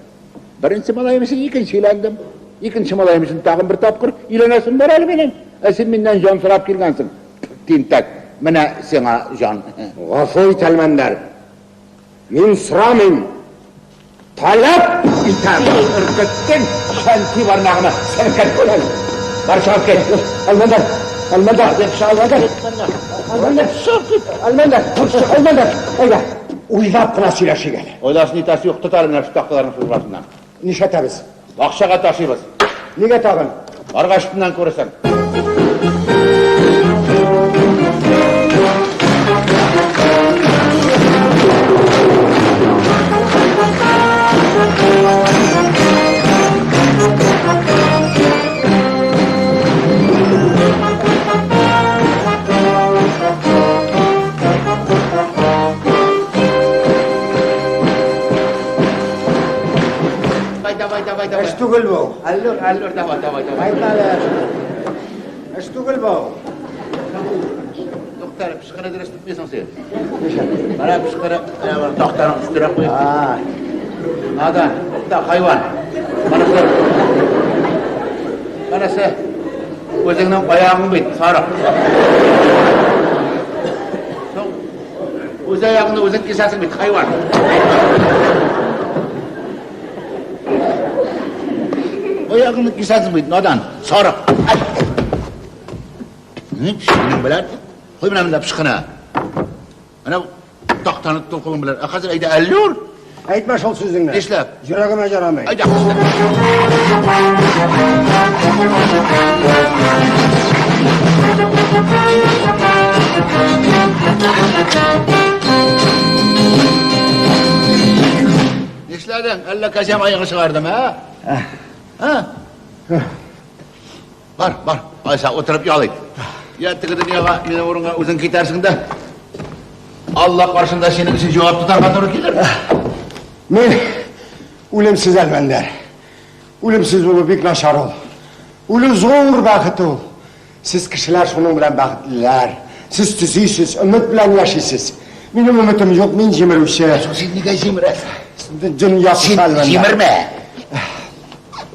Беренче малаем өчен икенче өйләндем. Икенче малаем өчен тагын бер тапкыр өйләнәсем бар әле минем. Ә син миннән җан сорап килгәнсең. Тинтәк, менә сиңа җан. Гафу ит, Әлмәндәр. Мин сорамыйм, таләп итәм. Эй, өркеттең, чәнти бармагымы селкет әле. Бар чыгып кит. Әлмәндәр, Әлмәндәр, Әлмәндәр, Әлмәндәр, Чыгып кит. Әлмәндәр, Әлмәндәр, әйдә, уйлап кына сөйләшик әле. Уйласын итәсе юк, тот әле менә шу такталарны шул башыннан. Нишләтәбез? Бакчага ташыйбыз. Нигә тагын? Баргач шуннан күрерсең. Давай, давай. түгел бу. Әллүр, әллүр, давай, давай, давай. Әйт әле. Эш түгел бу. Туктар, пышкыны дөрес тотмыйсың син. Менә пышкыны, менә моны тактаның өстенә куеп. Надан, тукта, хайван. Монысы. Монысы. Үзеңнең аягың бит, сарык. Соң, үз аягыңны үзең кисәсең бит, хайван. Аягыңны кисәсең бит, надан, сарык. Ни пешкенең белән? Куй менә монда пешкене. Менә тактаны тоту кулың белән. Ә хәзер әйдә, әллүр. Әйтмә шул сүзеңне. Нишләп? Йөрәгемә ярамый. Әйдә. Нишләдең? Әллә кәҗә маегы чыгардым, ә? Ә? Бар, бар. Айса, утырып ял ит. Я теге дөньяга минем урынга үзең китәрсең дә. Алла каршында синең өчен җавап тотарга туры килер. Мин үлемсез Әлмәндәр. Үлемсез булу бик начар ул. Үлү зур бәхет ул. Сез кешеләр шуның белән бәхетлеләр. Сез төзисез, өмет белән яшисез. Минем өметем юк, мин җимерүче. Син нигә җимерәсең? Дөнья Син җимермә.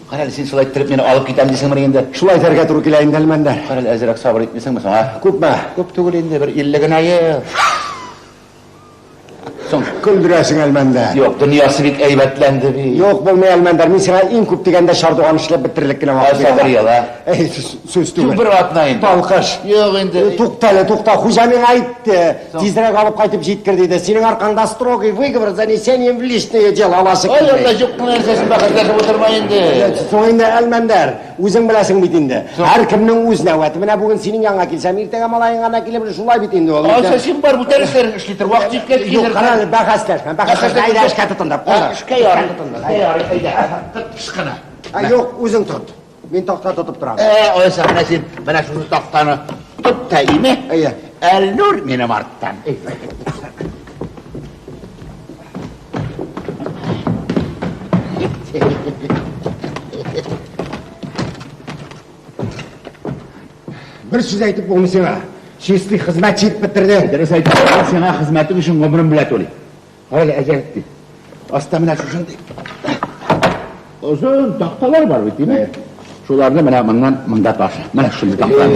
Карале, син шулай иттереп мине алып китәм дисеңмени инде? Шулай итәргә туры килә инде, Әлмәндәр. Карале, әзрәк сабыр итмисеңме соң, а? Күпме? Күп түгел инде, бер 50 генә ел. Соң, Көлдерәсең, Әлмәндәр. Юк, дөньясы бик әйбәтләнде бит. Юк, булмый, Әлмәндәр. Мин сиңа иң күп дигәндә чардуган эшләп бетерерлек кенә вакыт Айса бер ел, а? Әй, сүз түгел. Бер атна инде. Талкыш. Юк инде. Тукта әле, тукта. Хуҗа миңа әйтте. Тизрәк алып кайтып җиткер диде. Синең аркаңда строгий выговор с занесением в личное дело аласы Ай, килми. Алла, юк нәрсәсен бәхәсләшеп утырма инде. Соң инде, Әлмәндәр, үзең беләсең бит инде. Һәркемнең үз нәүбәте. Менә бүген синең янга килсәм, иртәгә малаең гына килеп, шулай бит инде ул. Айса, син бар, бүтән эшләрен эшли тор. Вакыт җиткәч Юк, килер. кара әле, бәхәсләшмә, бәхәсләшмә. Әйдә, эшкә тотындык. Эшкә ярый. Эшкә ярый, әйдә. Тот пышкыны. Юк, үзең тот. Мин такта тотып торам. Алайса, менә син, менә шушы тактаны тот та име? Әйе. Әлнур минем арттан. Бер сүз әйтеп булмый сиңа. Чистый хезмәтче итеп бетердең. Дөрес әйтәм, мин сиңа хезмәтең өчен гомерем белән түлим. Карале, әҗәлетти. Аста менә шушындый озын такталар бар бит, димме? Шуларны менә моннан монда ташы. Менә шундый такталар.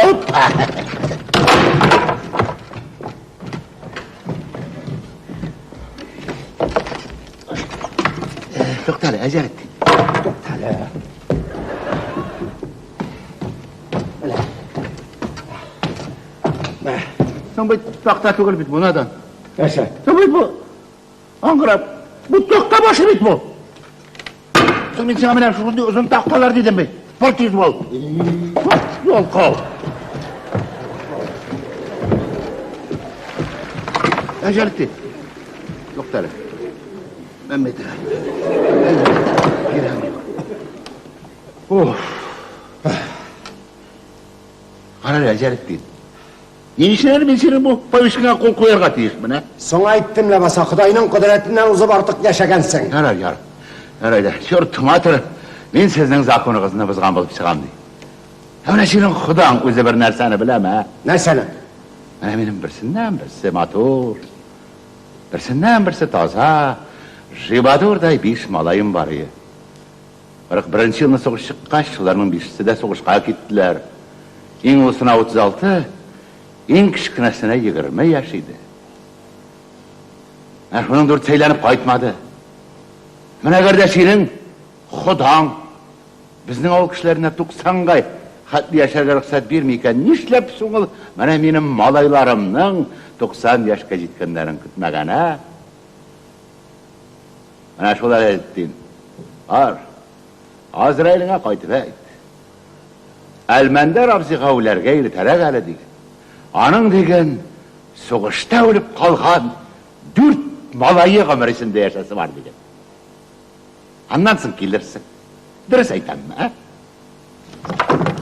Опа! Туктале, әҗәлетти. Туктале. Менә. Соң бит такта түгел бит бу, надан. Нәрсә? Соң бит бу аңгырап. Бу такта башы бит бу. Соң мин сиңа менә шундый озын такталар дидем бит. Бар тиз бул. Ялкау. Әҗәлетти. Туктале. Мәммәт. Уф. Карале, Әҗәлетдин. Ни өчен әле мин синең бу повесткаңа кул куярга тиешмен, ә? Соң әйттем ләбаса, Ходайның кодрәтеннән узып артык яшәгәнсең. Ярар, ярар. Ярар, әйдә. Черт матер, мин сезнең законыгызны бозган булып чыгам, ди. Ә менә синең Ходаң үзе бер нәрсәне беләме, ә? Нәрсәне? Менә минем берсеннән берсе матур, берсеннән берсе таза, жибадурдай биш малаем бар иде. 41 нче елны сугыш чыккач, шуларның бишесе дә сугышка киттеләр. Иң олысына 36, иң кечкенәсенә 20 яшь иде. Ә шуның дүртесе әйләнеп кайтмады. Менә әгәр дә синең Ходаң безнең авыл кешеләренә 90га хәтле яшәргә рөхсәт бирми икән, нишләп соң ул менә минем малайларымның 90 яшькә җиткәннәрен көтмәгән, ә? Менә шул Әләлетдин. Бар, Азраилеңә кайтып әйт. Әлмәндәр абзыйга үләргә иртәрәк әле, диген. Аның, диген, сугышта үлеп калган дүрт малае гомер эчендә яшәсе бар, диген. Аннан соң килерсең. Дөрес әйтәмме, ә?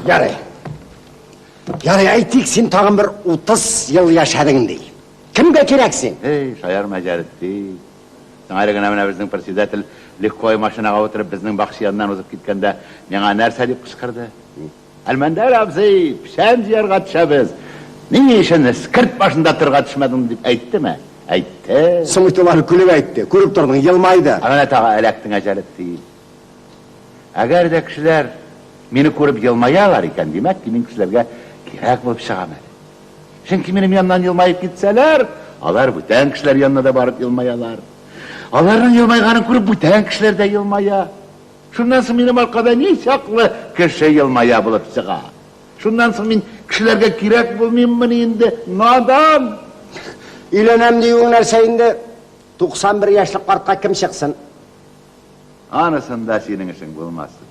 Ярый. Ярый, әйтик, син тагын бер 30 ел яшәдең, ди. Кемгә кирәк син? Эй, шаярма, Әҗәлетдин. Соң әле генә менә безнең председатель легковой машинага утырып безнең бакча яныннан узып киткәндә миңа нәрсә дип кычкырды? Әлмәндәр абзый, печән җыярга төшәбез. Ни өчен эскерт башында торырга төшмәдең дип әйттеме? Әйтте. Соң бит ул аны көлеп әйтте. Күреп тордың, елмайды. Ә менә тагы эләктең Әҗәлетдин. Әгәр дә кешеләр мине күреп елмаялар икән, димәк ки, мин кешеләргә кирәк булып чыгам әле. Чөнки минем яннан елмаеп китсәләр, алар бүтән кешеләр янына да барып елмаялар. Аларның елмайганын күреп бүтән кешеләр дә елмая. Шуннан соң минем аркада ничаклы кеше елмая булып чыга. Шуннан соң мин кешеләргә кирәк булмыйммыни инде, надан? Өйләнәм диюең нәрсә инде? 91 яшьлек картка кем чыксын? Анысында синең эшең булмасын.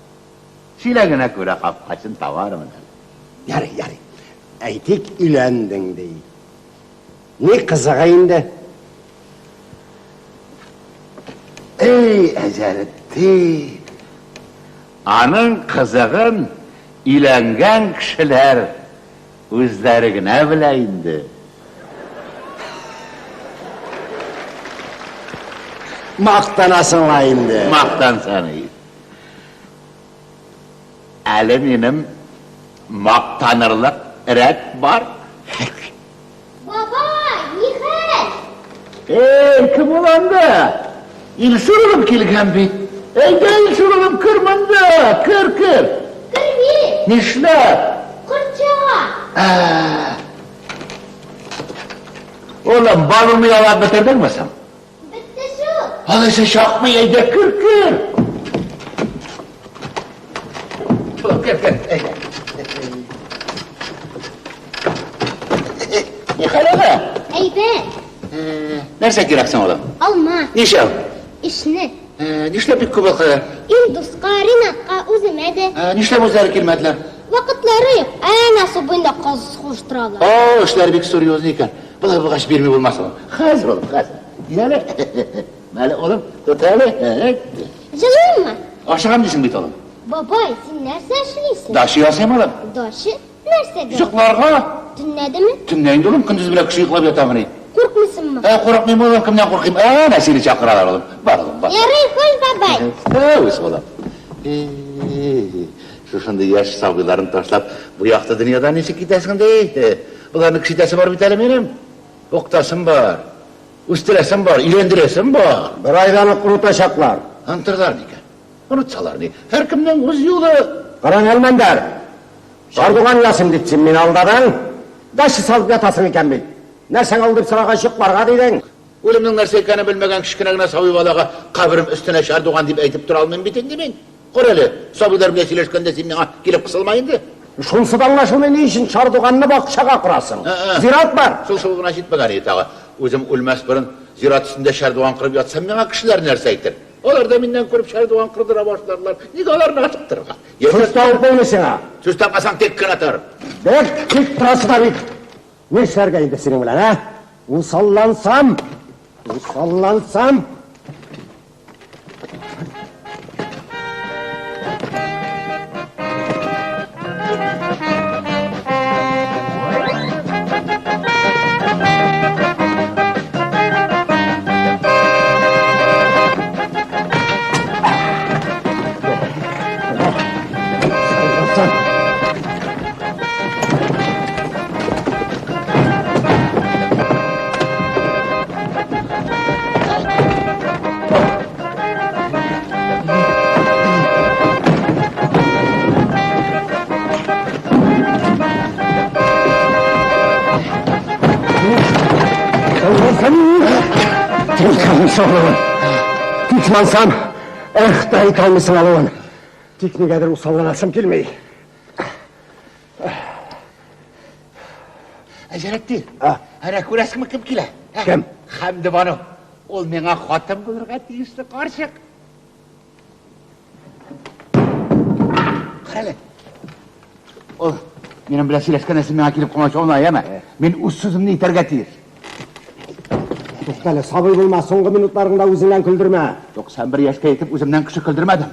Чиләгенә күрә капкачын табармын әле. Ярый, ярый. Әйтик, өйләндең, ди. Ни кызыгы инде? Эй, Әҗәлетдин! Аның кызыгын өйләнгән кешеләр үзләре генә белә инде. Мактанасың ла инде. Мактансаң и. Әле минем мактанырлык рәт бар. Бабай, нихәл? Эй, кем ул анда? Илсур улым килгән бит. Әйдә, Илсур улым, кер монда, кер, кер. Кермим. Нишләп? Корт чага. Улым, балыңны ялап бетердеңме соң? Бетте шул. Алайса чакмый, әйдә, кер, кер. Улым, кер, кер, әйдә. Нихәл ага? Әйбәт. Нәрсә кирәк соң, улым? Алма. Ничәү? Өчне. Нишләп бик күп алкалар? Индуска, Ринатка, үземә дә. Нишләп үзләре килмәделәр? Вакытлары юк. Әнә су буенда каз сугыштыралар. О, эшләр бик серьезный икән. Болай булгач бирми булмас улым. Хәзер, улым, хәзер. Әле. Әле, улым, тот әле. Җылыймы? Ашыгам дисең бит, улым. Бабай, син нәрсә эшлисең? Дача ясыйм, улым. Дача? Нәрсәгә? Йокларга. Төнлә дәме? Төнлә инде, улым, көндез белән кеше йоклап ятамыни? Куркмыйсыңмы? Ә, курыкмыйм, улым, кемнән куркыйм? Әнә сине чакыралар, улым. Бар, улым, бар. Ярый, хуш, бабай. Үз, улым. Шушындый яшь сабыйларын ташлап, бу якты дөньядан ничек китәсең ди? Боларны кеше итәсе бар бит әле минем. Укытасым бар, үстерәсем бар, өйләндерәсем бар. Бер айдан ук онытачаклар. Онытырлар микән? Онытсалар ни? Һәркемнең үз юлы. Караң, Әлмәндәр, чардуган ясыйм дип син мине алдадың. Дача салып ятасың икән бит. Нәрсәң ул дип сорагач, йокларга дидең. Үлемнең нәрсә икәнен белмәгән кечкенә генә сабый балага каберем өстенә чардуган дип әйтеп тора алмыйм бит инде мин. Кара әле, сабыйлар белән сөйләшкәндә син миңа килеп кысылма инде. Шунсы да аңлашылмый, ни өчен чардуганны бакчага корасың? Зират бар. Шул-шул гына җитмәгән иде тагы. Үзем үлмәс борын зират өстендә чардуган корып ятсам, миңа кешеләр нәрсә әйтер? Алар да миннән күреп чардуган кордыра башларлар. Нигә аларны ашыктырырга? Сүз табып булмый сиңа. Сүз тапмасаң, тик кенә тор. Бик тик торасы да бит. Нишләргә инде синең белән, ә? Усаллансам, усаллансам. Тик мансам, эх, та әйтә алмыйсың алуын. Тик нигәдер усалланасым килми. Әҗәлетдин, әнә күрәсеңме кем килә? Кем? Хәмдебану. Ул миңа хатын булырга тиешле карчык. Кара әле. Ул минем белән сөйләшкәндә син миңа килеп комачаулама, яме? Мин үз сүземне әйтергә тиеш. Туктале, сабый булма, соңгы минутларыңда үзеңнән көлдермә. 91 яшькә җитеп үземнән кеше көлдермәдем.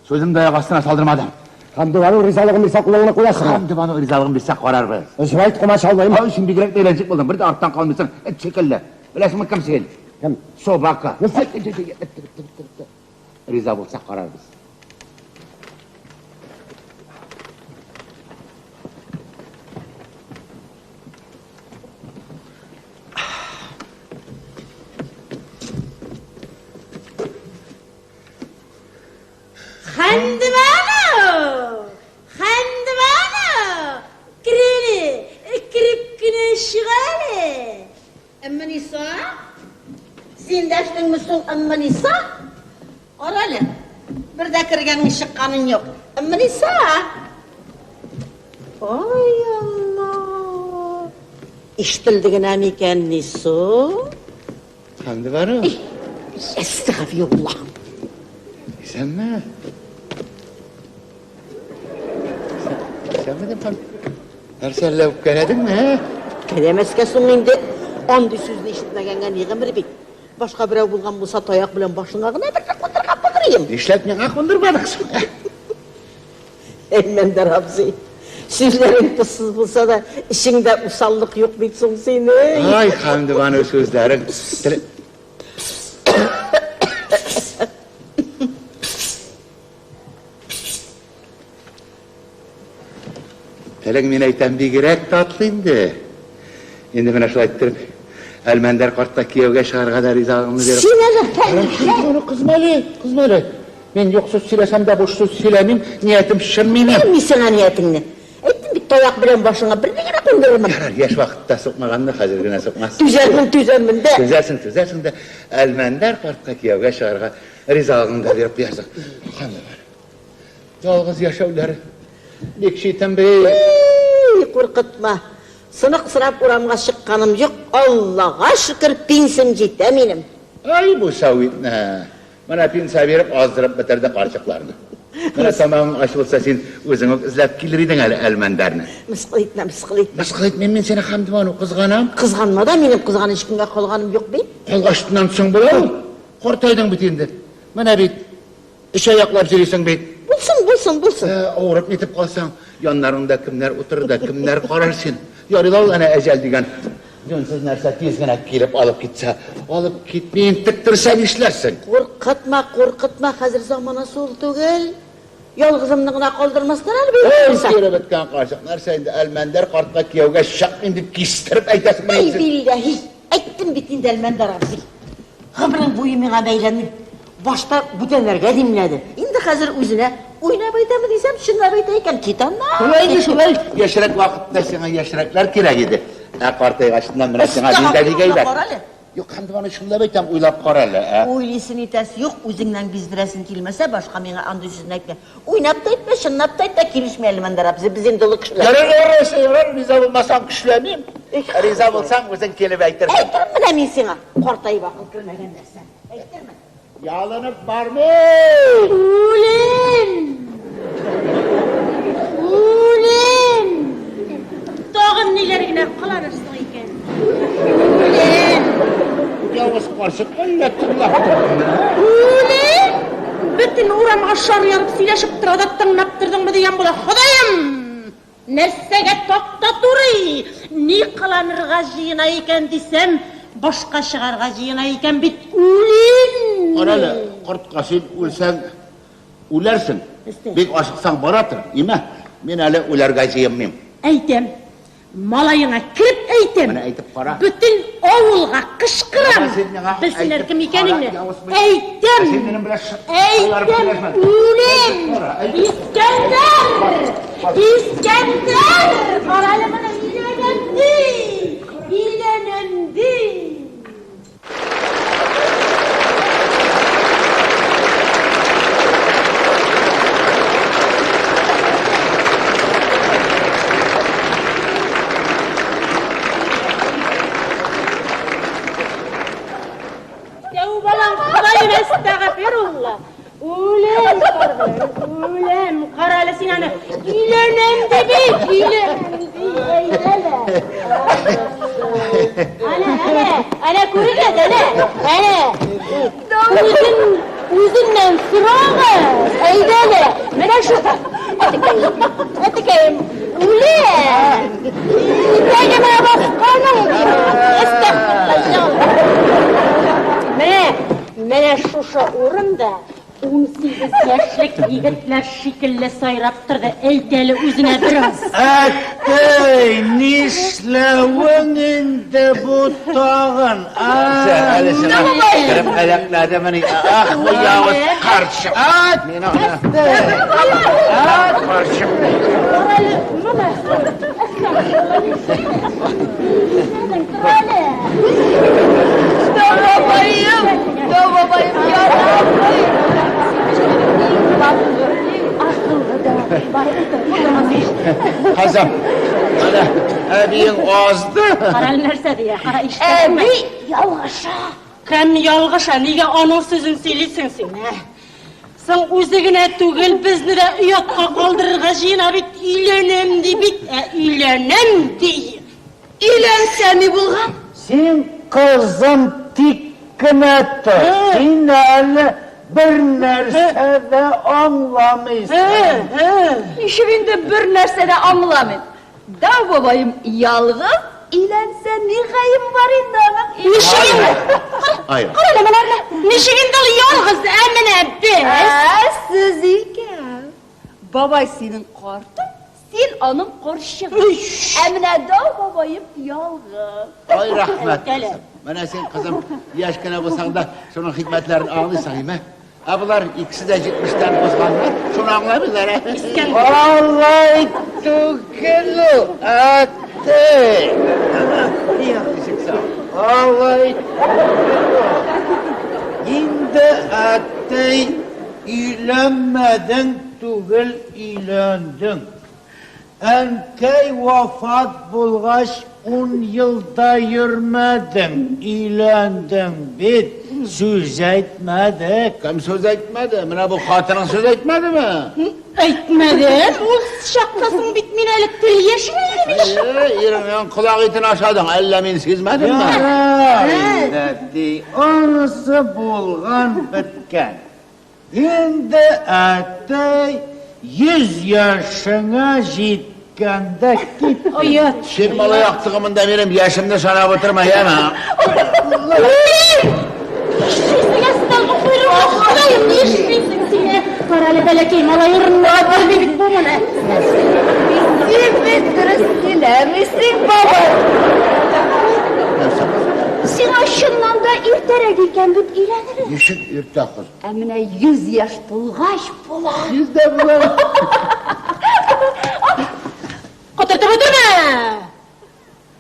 Сүземне дә аяк астына салдырмадым. Хәмдебану ризалыгын бирсә кулыңны куясың. Хәмдебану ризалыгын бирсә карарбыз. Өзеп әйт, комачаулыйм. Ай, син бигрәк тә өйрәнчек булдың, бер дә арттан калмыйсың, эт шикелле. Беләсеңме кем син? Кем? Собака. Риза булса карарбыз. Хәндебану! Хәндебану! Кер әле, кереп кенә чык әле. Әммениса? Син дәштеңме соң, Әммениса? Кара әле, бер дә кергәнең чыкканың юк. Әммениса! Ай Алла! Ишетелде генә микән ни соң? Хәмдебану. Әстәгъфирулла. Исәнме? Исәнме дип Нәрсә әллә үпкәләдеңме, ә? Үпкәләмәскә соң инде. Андый сүзне ишетмәгәнгә ни гомер бит. Башка берәү булган булса, таяк белән башыңа гына бер кундырган булыр идем. Нишләп миңа кундырмадың соң? Ә? Әлмәндәр абзый, сүзләрең тозсыз булса да, эчеңдә усаллык юк бит соң синең. Ай, Хәмдебану сүзләрең. Телең, мин әйтәм, бигрәк татлы инде. Инде менә шулай иттереп, Әлмәндәр картка кияүгә чыгарга да ризалыгымны биреп. Син әле фәлсәфә. Кызма әле, кызма әле. Мин юк сүз сөйләсәм дә буш сүз сөйләмим, ниятем чын минем. Белмим сиңа ниятеңне. Әйттем бит, таяк белән башыңа берне генә кундырырмын. Ярар, яшь вакытта сукмаганны хәзер генә сукмас. Түзәрмен, түзәрмен дә. Түзәрсең, түзәрсең дә, Әлмәндәр картка кияүгә чыгарга ризалыгыңны да биреп куярсың. Ханымнар. Ялгыз яшәүләре бик читен бит. Ий, куркытма. Сынык сорап урамга чыкканым юк, Аллага шөкер, пенсиям җитә минем. Ай, бу сәвитне. Менә пенсия биреп аздырып бетерде карчыкларны. Менә тамагың ач булса, син үзең үк эзләп килер идең әле Әлмәндәрне. Мыскыл итмә, мыскыл итмә. Мыскыл итмим мин сине, Хәмдебану, кызганам. Кызганма да, минем кызганыч көнгә калганым юк бит. Калгачтыннан соң була ул. Картайдың бит инде. Менә бит, өч аяклап йөрисең бит. Булсын, булсын, булсын. Авырып нитеп калсаң, яннарыңда кемнәр утырыр да, кемнәр карар син. Ярый да ул әнә әҗәл дигән җүнсез нәрсә тиз генә килеп алып китсә, алып китми интектерсә нишләрсең? Куркытма, куркытма, хәзер заманасы ул түгел. Ялгызымны гына калдырмаслар әле бу Эй, булса. кире беткән карчык, нәрсә инде Әлмәндәр картка кияүгә чыкмыйм дип кистереп әйтәсең Әй, менә. билләһи, әйттем бит инде Әлмәндәр абзый. Гомерең буе миңа бәйләнде. Башта бүтәннәргә димләде. Инде хәзер үзенә уйнап әйтәме дисәм, чынлап әйтә икән, кит аннан. Шулай инде, шулай. Яшьрәк вакытта сиңа яшьрәкләр кирәк иде. Ә картайгачыннан менә сиңа мин дә бик әйбәт. Юк, Хәмдебану, чынлап әйтәм, уйлап кара әле, ә? Уйлыйсы нитәсе юк, үзеңнән биздерәсең килмәсә, башка миңа андый сүзне әйтмә. Уйнап та әйтмә, чынлап та әйтмә, килешми әле, Мәндәр абзый, без инде олы кешеләр. Ярар, ярар, ярар, риза булмасаң көчләмим. Риза булсаң, үзең килеп әйтерсең. Әйтермен менә мин сиңа, картаеп акыл кермәгән нәрсә. Әйтермен. Ялынып бармый! Үлем! Үлем! Тагын ниләр генә кыланырсың икән? Үлем! Явыз карчык әллә тыңлап тордыңмы? Үлем! Бөтен урамга шар ярып сөйләшеп тора да тыңлап тордыңмы дигән була. Ходаем! Нәрсәгә такта турый? Ни кыланырга җыена икән дисәм, башка чыгарга җыена икән бит. Үлем! Кара әле, кортка син үлсәң, үләрсең. Бик ашыксаң бара тор, имә. Мин әле үләргә җыенмыйм. Әйтәм, малаеңа кереп әйтәм. Менә әйтеп кара. Бөтен авылга кычкырам. Менә син миңа Белсеннәр әйтеп кем икәнеңне. кара, явыз бит. Әйтәм. Син минем белән шаярып Әйтәм, сөйләшмә. үлем. Кара, әйтеп. Искәндәр! Искәндәр! Кара әле моны, өйләнәм ди! Өйләнәм ди! Тәүбәлән Ходаем, әстәгъфирулла. Үләм, үләм. Кара әле син аны. Өйләнәм ди бит, өйләнәм ди. Әйдәле. Әнә, әнә, әнә күрегез, әнә, әнә. Үзен, үзеннән сорагыз. Әйдәле. Менә шу. Әтекәем, әтекәем, үләм. Итәгемә басканың ди. Әстәгъфирулла. шушы урында 18 яшьлек егетләр шикелле сайрап торды. Әйт әле үзенә бераз. Әттей, нишләвең инде бу тагын? Әле сиңа кереп әләкләдемени? Ах, бу явыз карчык. Мин аны. Карчык. Тор әле, моны. Тор әле. Дәү бабаем, дәү бабаем, ярамый. Иң акыллы дәү бабай. Бар, утыр, утыр. Кызым, менә әбиең азды. Кара әле нәрсә дия, кара ишетәсеңме? Әби ялгыша. Кем ялгыша, нигә аның сүзен сөйлисең син, ә? Соң үзе генә түгел, безне дә оятка калдырырга җыена бит, өйләнәм ди бит, ә өйләнәм ди. Өйләнсә ни булган? Син, кызым, тик кенә тор. Син әле бер нәрсә дә аңламыйсың. Ничек инде бер нәрсә дә аңламыйм? Дәү бабаем ялгыз, өйләнсә ни гаебе бар инде аның? Ничек инде? Ай. Кара әле боларны. Ничек инде ул ялгыз, ә менә без? Ә, сез икән. Бабай синең картың, син аның карчыгы. Ә менә дәү бабаем ялгыз. Ай, рәхмәт, кызым. Менә син, кызым, яшь кенә булсаң да, шуның хикмәтләрен аңлыйсың, име? Ә болар икесе дә 70-тән узганнар, шуны аңламыйлар, ә? Алай түгел ул, әттей. Ничек соң? Алай түгел ул. Инде, әттей, өйләнмәдең түгел, өйләндең. Әнкәй вафат булгач, 10 елда йөрмәдең, өйләндең бит, сүз әйтмәдек. Кем сүз әйтмәде? Менә бу хатының сүз әйтмәдеме? Әйтмәдем, ул чакта соң бит мин әле тел яшенә идем ич. Әйе, иреңнең колак итен ашадың, әллә мин сизмәдемме? Ярар инде, әти, анысы булган беткән. Инде, әтей, 100 яшеңә җиткәндә кит. Оят. Син малай актыгы монда минем яшемне санап утырма, яме? Нишлисең, әстәгъфирулла, Ходаем, нишлисең син? Кара әле, бәләкәй малай урынына белми бит бу моны. Син бит дөрес сөйләмисең, бабай. Сиңа чыннан да иртәрәк икән бит өйләнергә. Ничек иртә, кыз? Ә менә 100 яшь тулгач була. Йөздә була. Котыртып утырма!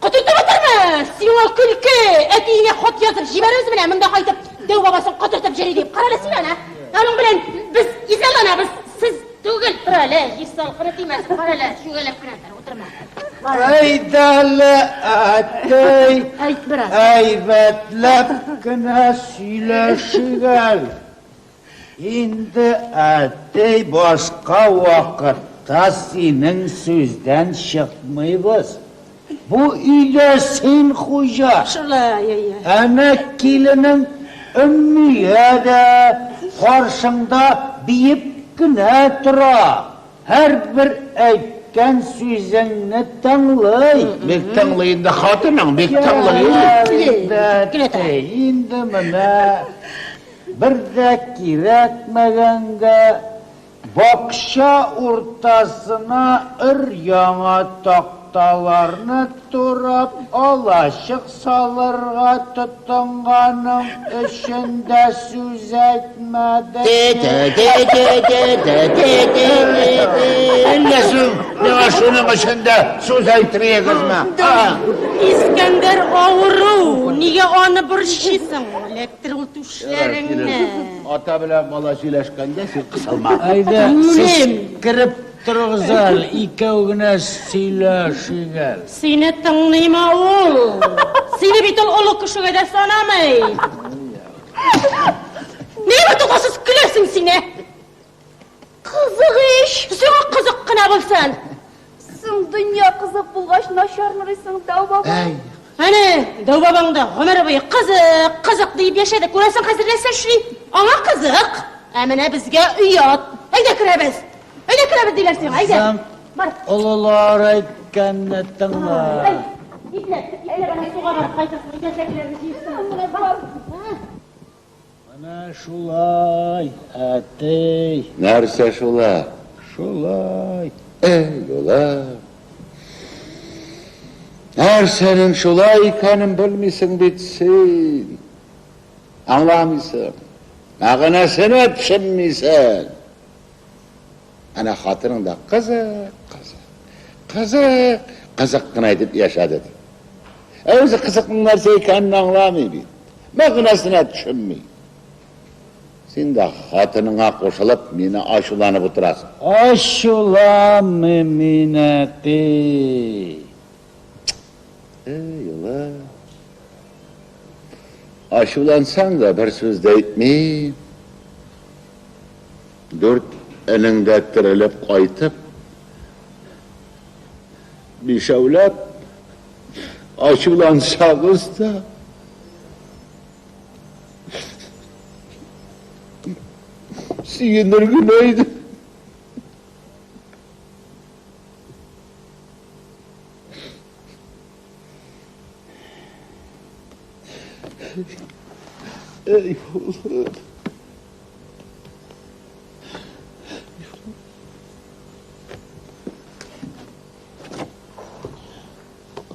Котыртып утырма! Сиңа көлке! Әтиеңә хат язып җибәрәбез менә, монда кайтып, дәү бабасын котыртып йөри дип. Кара әле син аны. Аның белән без изаланабыз, сез түгел. Тор әле, җир салкыны тимәсен, кара әле, чүгәләп кенә тор, утырма. Әйдә әле, әтей, Әйт бераз. әйбәтләп кенә сөйләшик әле. Инде, әтей, башка вакытта синең сүздән чыкмыйбыз. Бу өйдә син хуҗа. Шулай, әйе. Әнә киленең Өммия дә каршыңда биеп кенә тора. Һәрбер әйткән сүзеңне тыңлый. Бик тыңлый инде хатының, бик тыңлый. Инде, әтей, инде менә бер дә кирәкмәгәнгә бакча уртасына өр-яңа такталарны турап алачык салырга тотынганың өчен дә сүз әйтмәдек. Әллә соң миңа шуның өчен дә сүз әйтмәгезме? Искәндәр авыру, нигә аны борчыйсың? Эләктер ул түшләреңне. Ата белән бала сөйләшкәндә син кысылма. Әйдә, сез кереп торыгыз әле, икәү генә сөйләшик әле. Сине тыңлыймы ул? Сине бит ул олы кешегә дә санамый. Нигә туктаусыз көләсең син, ә? Кызык ич. Сиңа кызык кына булсын. Соң дөнья кызык булгач начармырыйсың, дәү бабай. Әне, дәү бабаң да гомере буе кызык, кызык диеп яшәде. Күрәсең, хәзер нәрсә эшли? Аңа кызык. Ә менә безгә оят. Әйдә керәбез. Әйдә керәбез диләр сиңа, әйдә. Кызым, Бар. олылар әйткәнне тыңла. Әй, ипләп, ипләп ана суга барып кайтырсың. Өйдә сәкеләрне җыерсың. Бар. Менә шулай, әти. Нәрсә шулай? Шулай. Эй, улым. Нәрсәнең шулай икәнен белмисең бит син. Аңламыйсың. Мәгънәсенә төшенмисең. Әнә хатының да кызык, кызык, кызык, кызык кына итеп яшәде. Ди. Ә үзе кызыкның нәрсә икәнен аңламый бит. Мәгънәсенә төшенми. Син дә хатыныңа кушылып, мине ачуланып утырасың. Ачуланмыйм мин, әти. Эй, улым. Ачулансаң да бер сүз дә әйтмим. Дүрт энең дә терелеп кайтып, бишәүләп ачулансагыз да, сөенер генә идем. Эй, улым.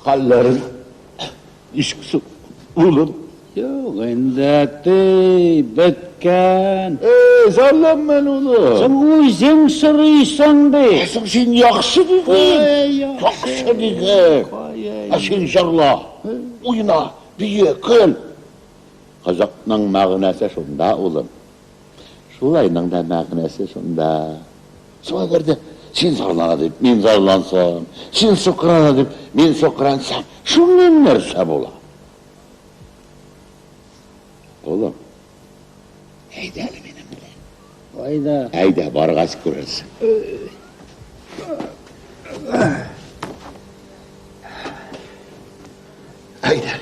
Хәлләрең ничек соң, улым? Юк инде, әти, беткән. Эй, зарланма әле, улым. Соң үзең сорыйсың бит. Соң син яхшы диген. Яхшы диген. Ә син җырла, уйна, бие, көл. Кызыкның мәгънәсе шунда, улым. Шулайның да мәгънәсе шунда. Соң әгәр дә син зарлана дип, мин зарлансам, син сукрана дип, мин сукраnsам, шуннан нәрсә була? Улым, әйдә әле минем белән. Кайда? Әйдә, баргач күрерсең. Әйдә.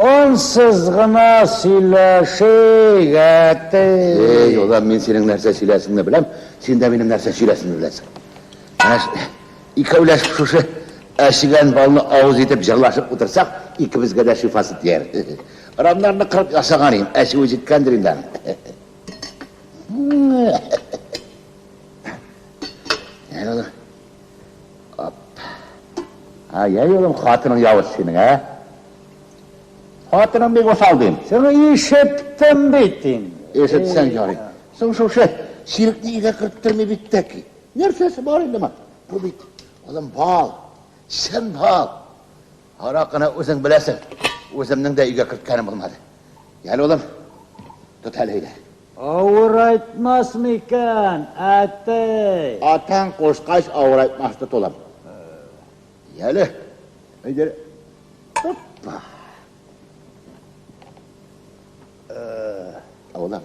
Ансыз гына сөйләшик, әти. Эй, улым, мин синең нәрсә сөйләсеңне беләм, син дә минем нәрсә сөйләсеңне беләсең. Менә икәүләшеп шушы әчегән балны авыз итеп җырлашып утырсак, икебезгә дә шифасы тияр. Рамнарны кырып ясаган идем, әчүе җиткәндер инде аның. Әле улым. Оп. Ай, ай, улым, хатының явыз синең, ә? Хатының бик усал дим. Соң ишеттем бит инде. Ишетсәң ярый. Соң шушы чирекне өйгә керттерми бит тәки. Нәрсәсе бар инде моның? Бу бит, улым, бал. Чын бал. Аракыны үзең беләсең. Үземнең дә өйгә керткәнем булмады. Ял, улым, тот әле өйдә. Авырайтмас микән, әти? Атаң кушкач авырайтмас, тот, улым. Яле, әйдә. Опа. Улым.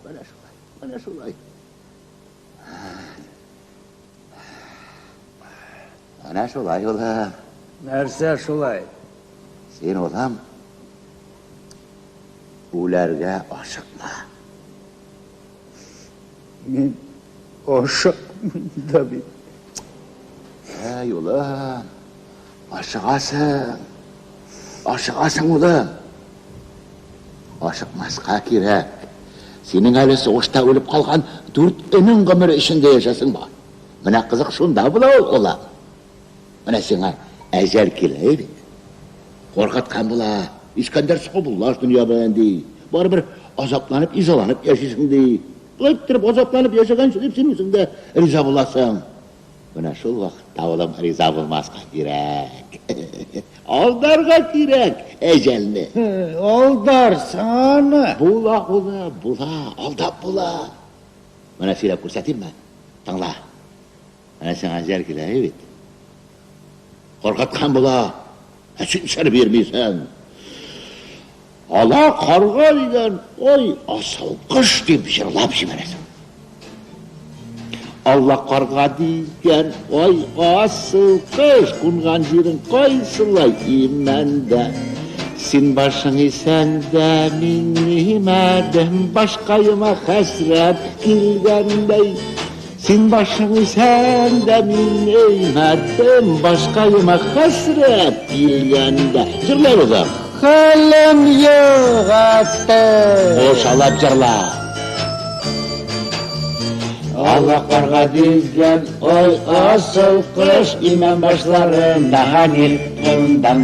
Менә шулай, менә шулай. Менә шулай, улым. Нәрсә шулай? Син, улым, үләргә ашыкма. Мин ашыкмыйм да бит. Әй, улым, ашыгасың. Ашыгасың, улым. Ашыкмаска кирәк. Синең әле сугышта үлеп калган дүрт энең гомере эчендә яшәсең бар. Менә кызык шунда була ул, улым. Менә сиңа әҗәл килә бит. Куркыткан була. Искәндәр саубуллаш дөнья белән, ди. Барыбер азапланып, изаланып яшисең, ди. Болай иттереп азапланып яшәгәнче дип син үзең дә риза буласың. Менә шул вакытта, улым, риза булмаска кирәк. Алдарга кирәк әҗәлне. Алдарсың аны. Була, улым, була, алдап була. Менә сөйләп күрсәтимме? Тыңла. Менә сиңа әҗәл килә бит. Куркыткан була. Ә син сер бирмисең. Ала карга дигән, ой, асыл кош дип җырлап җибәрәсең. Алла карга дигән, ой, асыл кош, кунган җирең кайсылай имәндә. Син башың исән дә, мин имәдем, башкаема хәсрәт килгәндәй. Син башың исән дә, мин имәдем, башкаема хәсрәт килгәндә. Җырлай улым. Хәлем юк, әти. Кушалап җырла. Ала карга дигән, ой, асыл кош, имән башларында ник кундаң?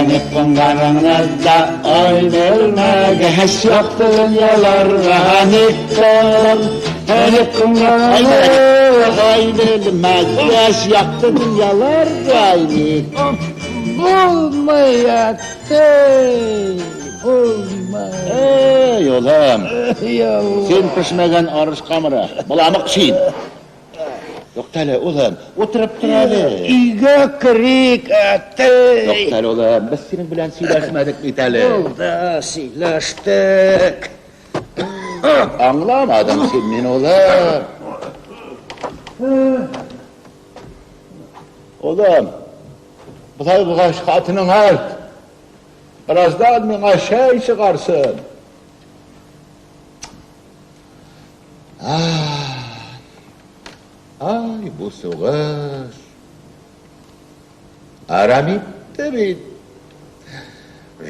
Ник кунганыңны да, ой, белмәгәч, якты дөньяларга ник кундаң? Ник кунганыңны, ой, белмәгәч, якты дөньяларга ник Булмый, әти, булмый. Эй, улым, Ялла. син пешмәгән арыш камыры, боламык син. Туктале, улым, утырып тор әле. Өйгә керик, әти. Туктале, улым, без синең белән сөйләшмәдек бит әле. Булды, сөйләштек. Аңламадың син мине, улым. Улым, болай булгач хатының әйт. Бераздан миңа чәй чыгарсын. Ай, ай, бу сугыш. Әрәм итте бит.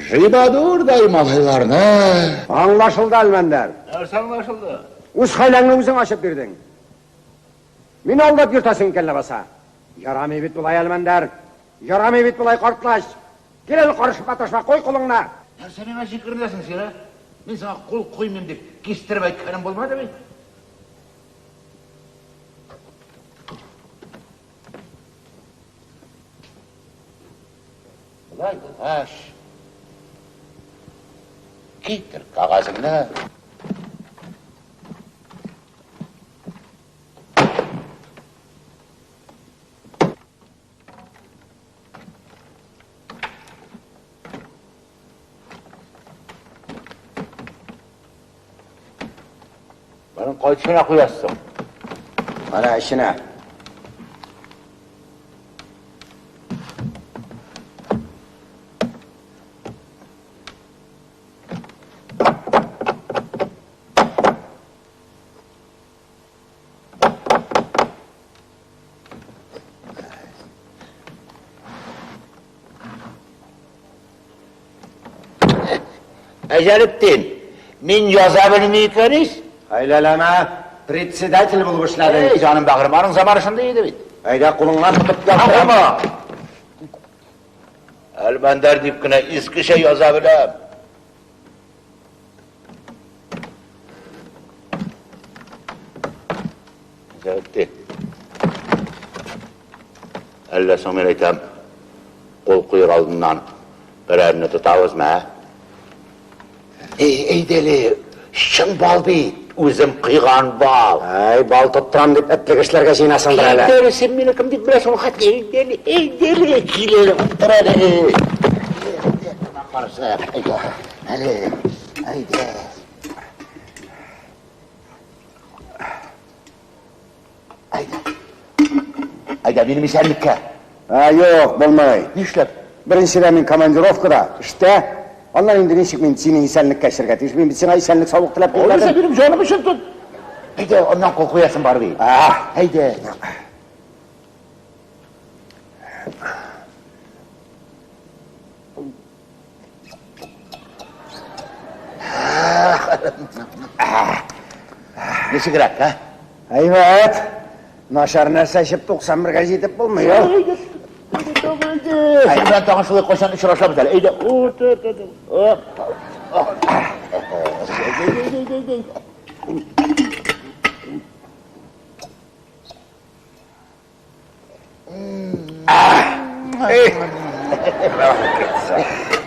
Жибадурдай малайларны. Аңлашылды, Әлмәндәр. Нәрсә аңлашылды? Үз хәйләңне үзең ачып бирдең. Мине алдап йөртәсең икән ләбаса. Ярамый бит болай, Әлмәндәр. Ярамый бит болай, картлач. Кил әле, карышып маташма, куй кулыңны. Нәрсә миңа җикеренәсең син, ә? Мин сиңа кул куймыйм дип кистереп әйткәнем булмады бит. Болай булгач, китер кәгазеңне. Моның кайсына куясың? Менә эченә. Әҗәлетдин, мин яза белми икән ич. Хәйләләмә, председатель булып эшләдең. Эй, җаным бәгырем, аның заманы шундый иде бит. Әйдә, кулыңнан тотып яздырам. Әлмәндәр дип кенә искечә яза беләм. Әҗәлетдин. Әллә соң мин әйтәм, кул куер алдыннан берәрне тотабызмы, ә? Эй, әйдәле, чын бал бит, үзем кыйган бал. Әй, бал тоттырам дип этлек эшләргә җыенасыңдыр әле. Әйдәле, син мине кем дип беләсең, ул хәтле? Әйдәле, әйдәле, кил әле, утыр әле. Каршы, әйдә, әле, әйдә. Әйдә. Әйдә, минем исәнлеккә. Ә, юк, булмый. Нишләп? Беренчедән мин командировкада, эштә. Аннан инде ничек мин синең исәнлеккә эчәргә тиеш? Мин бит сиңа исәнлек саулык теләп Алайса килмәдем. минем җаным өчен тот. Әйдә, аннан кул куясың бар бит. А, Әйдә. Ничегрәк, ә? Әйбәт. Начар нәрсә эчеп 91-гә җитеп булмый. Синең белән тагын шулай кайчан очрашабыз әле? Әйдә, утыр, утыр.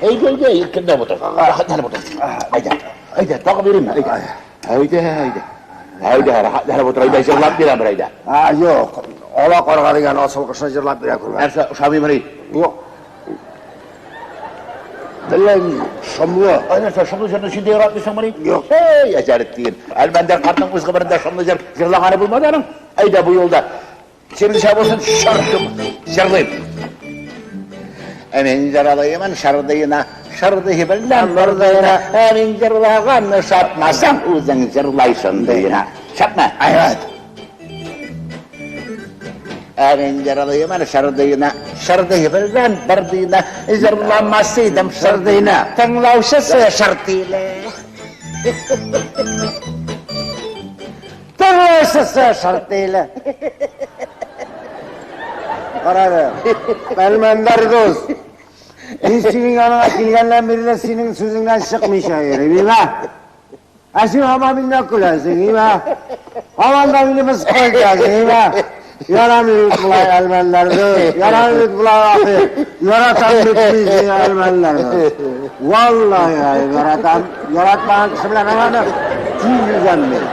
Әйдә, әйдә, иркенләп утыр. Рәхәтләнеп утыр. Әйдә, әйдә, тагы бирим, әйдә. Әйдә, әйдә. Әйдә, рәхәтләнеп утыр, әйдә, җырлап бирәм бер, әйдә. А, юк. Ала карга дигән асыл кошны җырлап бирә күрмә. Нәрсә, ошамыймыни? Юк. Телең шомлы. Ай, нәрсә, шомлы җырны син дә яратмыйсыңмыни? Юк. Эй, әҗәретдин. Әлмәндәр картның үз гомерендә шомлы җыр җырлаганы булмады аның. Әйдә бу юлда. Синеңчә булсын, шырдым, җырлыйм. Ә мин җырлыймын шырдыйна, шырдый белән бырдыйна. Ә мин җырлаганны шатмасаң, үзең җырлайсың дыйна. Шатма. Әйбәт. Ә мин җырлыймын шырдыйна, шырдый белән бырдыйна. Җырламас идем шырдыйна. Тыңлаучысы шырдыйна. Тыңлаучысы шырдыйна. Карады. Әлмәндәр дус. Мин синең яныңа килгәннән бирле синең сүзеңнән чыкмыйча йөрим, име? Ә син һаман миннән көләсең, име? Һаман да мине мыскыл итәсең, име? Ярамый бит болай, Әлмәндәр дус. Ярамый бит болай, ахи. Яратам бит мин сине, Әлмәндәр дус. Валлаһи, яратам. Яратмаган кеше белән аңлады. Тиз үзәм мин.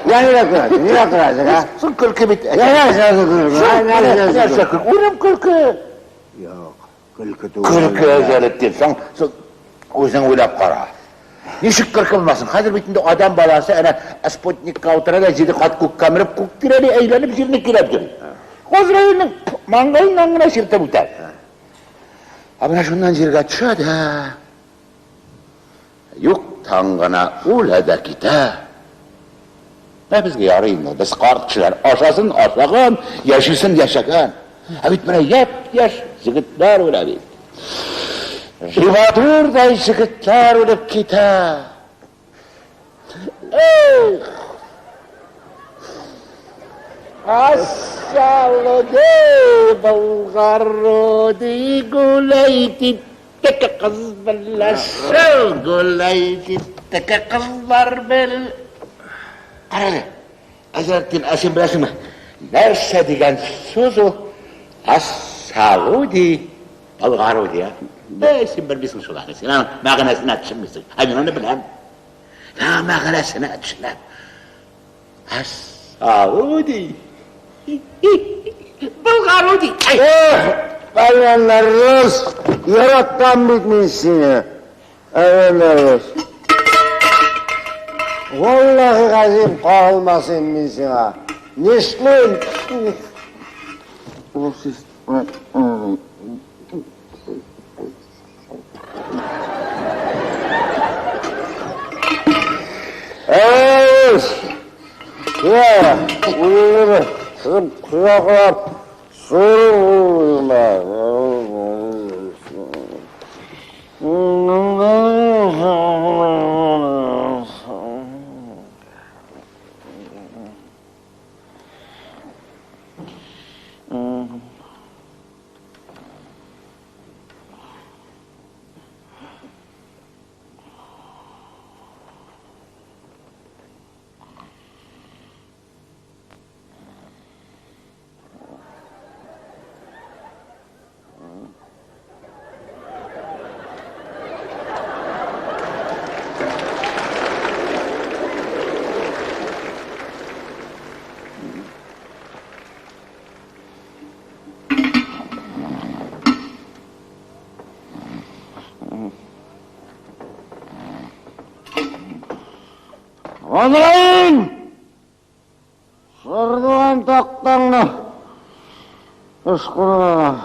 Я нигә көләсең, нигә көләсең, а? Соң көлке бит. Я нәрсә көлке? Нәрсә көлке? Үлем көлке. Юк, көлке түгел. Көлке әҗәлетдин. Соң, соң үзең уйлап кара. Ничек көлке булмасын? Хәзер бит инде адам баласы әнә спутникка утыра да җиде кат күккә менеп, күк тирәли әйләнеп җирне киләп йөри. Газраилнең маңгаеннан гына чиртеп үтә. Ә менә шуннан җиргә төшә дә, юктан гына үлә дә китә. Ә безгә ярый инде, без карт кешеләр, ашасын ашаган, яшисен яшәгән. Ә бит менә япь-яшь җегетләр үлә бит. Живодурдай җегетләр үлеп китә. Эх! Ассалуди, Болгаруди, гуләйти, теке кыз белән шул гуләйти, теке кызлар бел. Карале, Әзрәттин, ә син беләсеңме, нәрсә дигән сүз ул? Ассалуди, Болгаруди, а? Эй, син белмисең шул әле, син аның мәгънәсенә төшенмисең. Ә мин аны беләм. Ә мәгънәсенә төшенәм. Ассалуди. Болгаруди. Эх, Әлмәндәр дус, яратам бит мин сине. Әлмәндәр дус. Валлаһи газим кагылмас идем мин сиңа. Нишлим? Әй, я, үзеңне сызып кочаклап, суырып. Газраил! Сырдыган тактаңны ышкыра.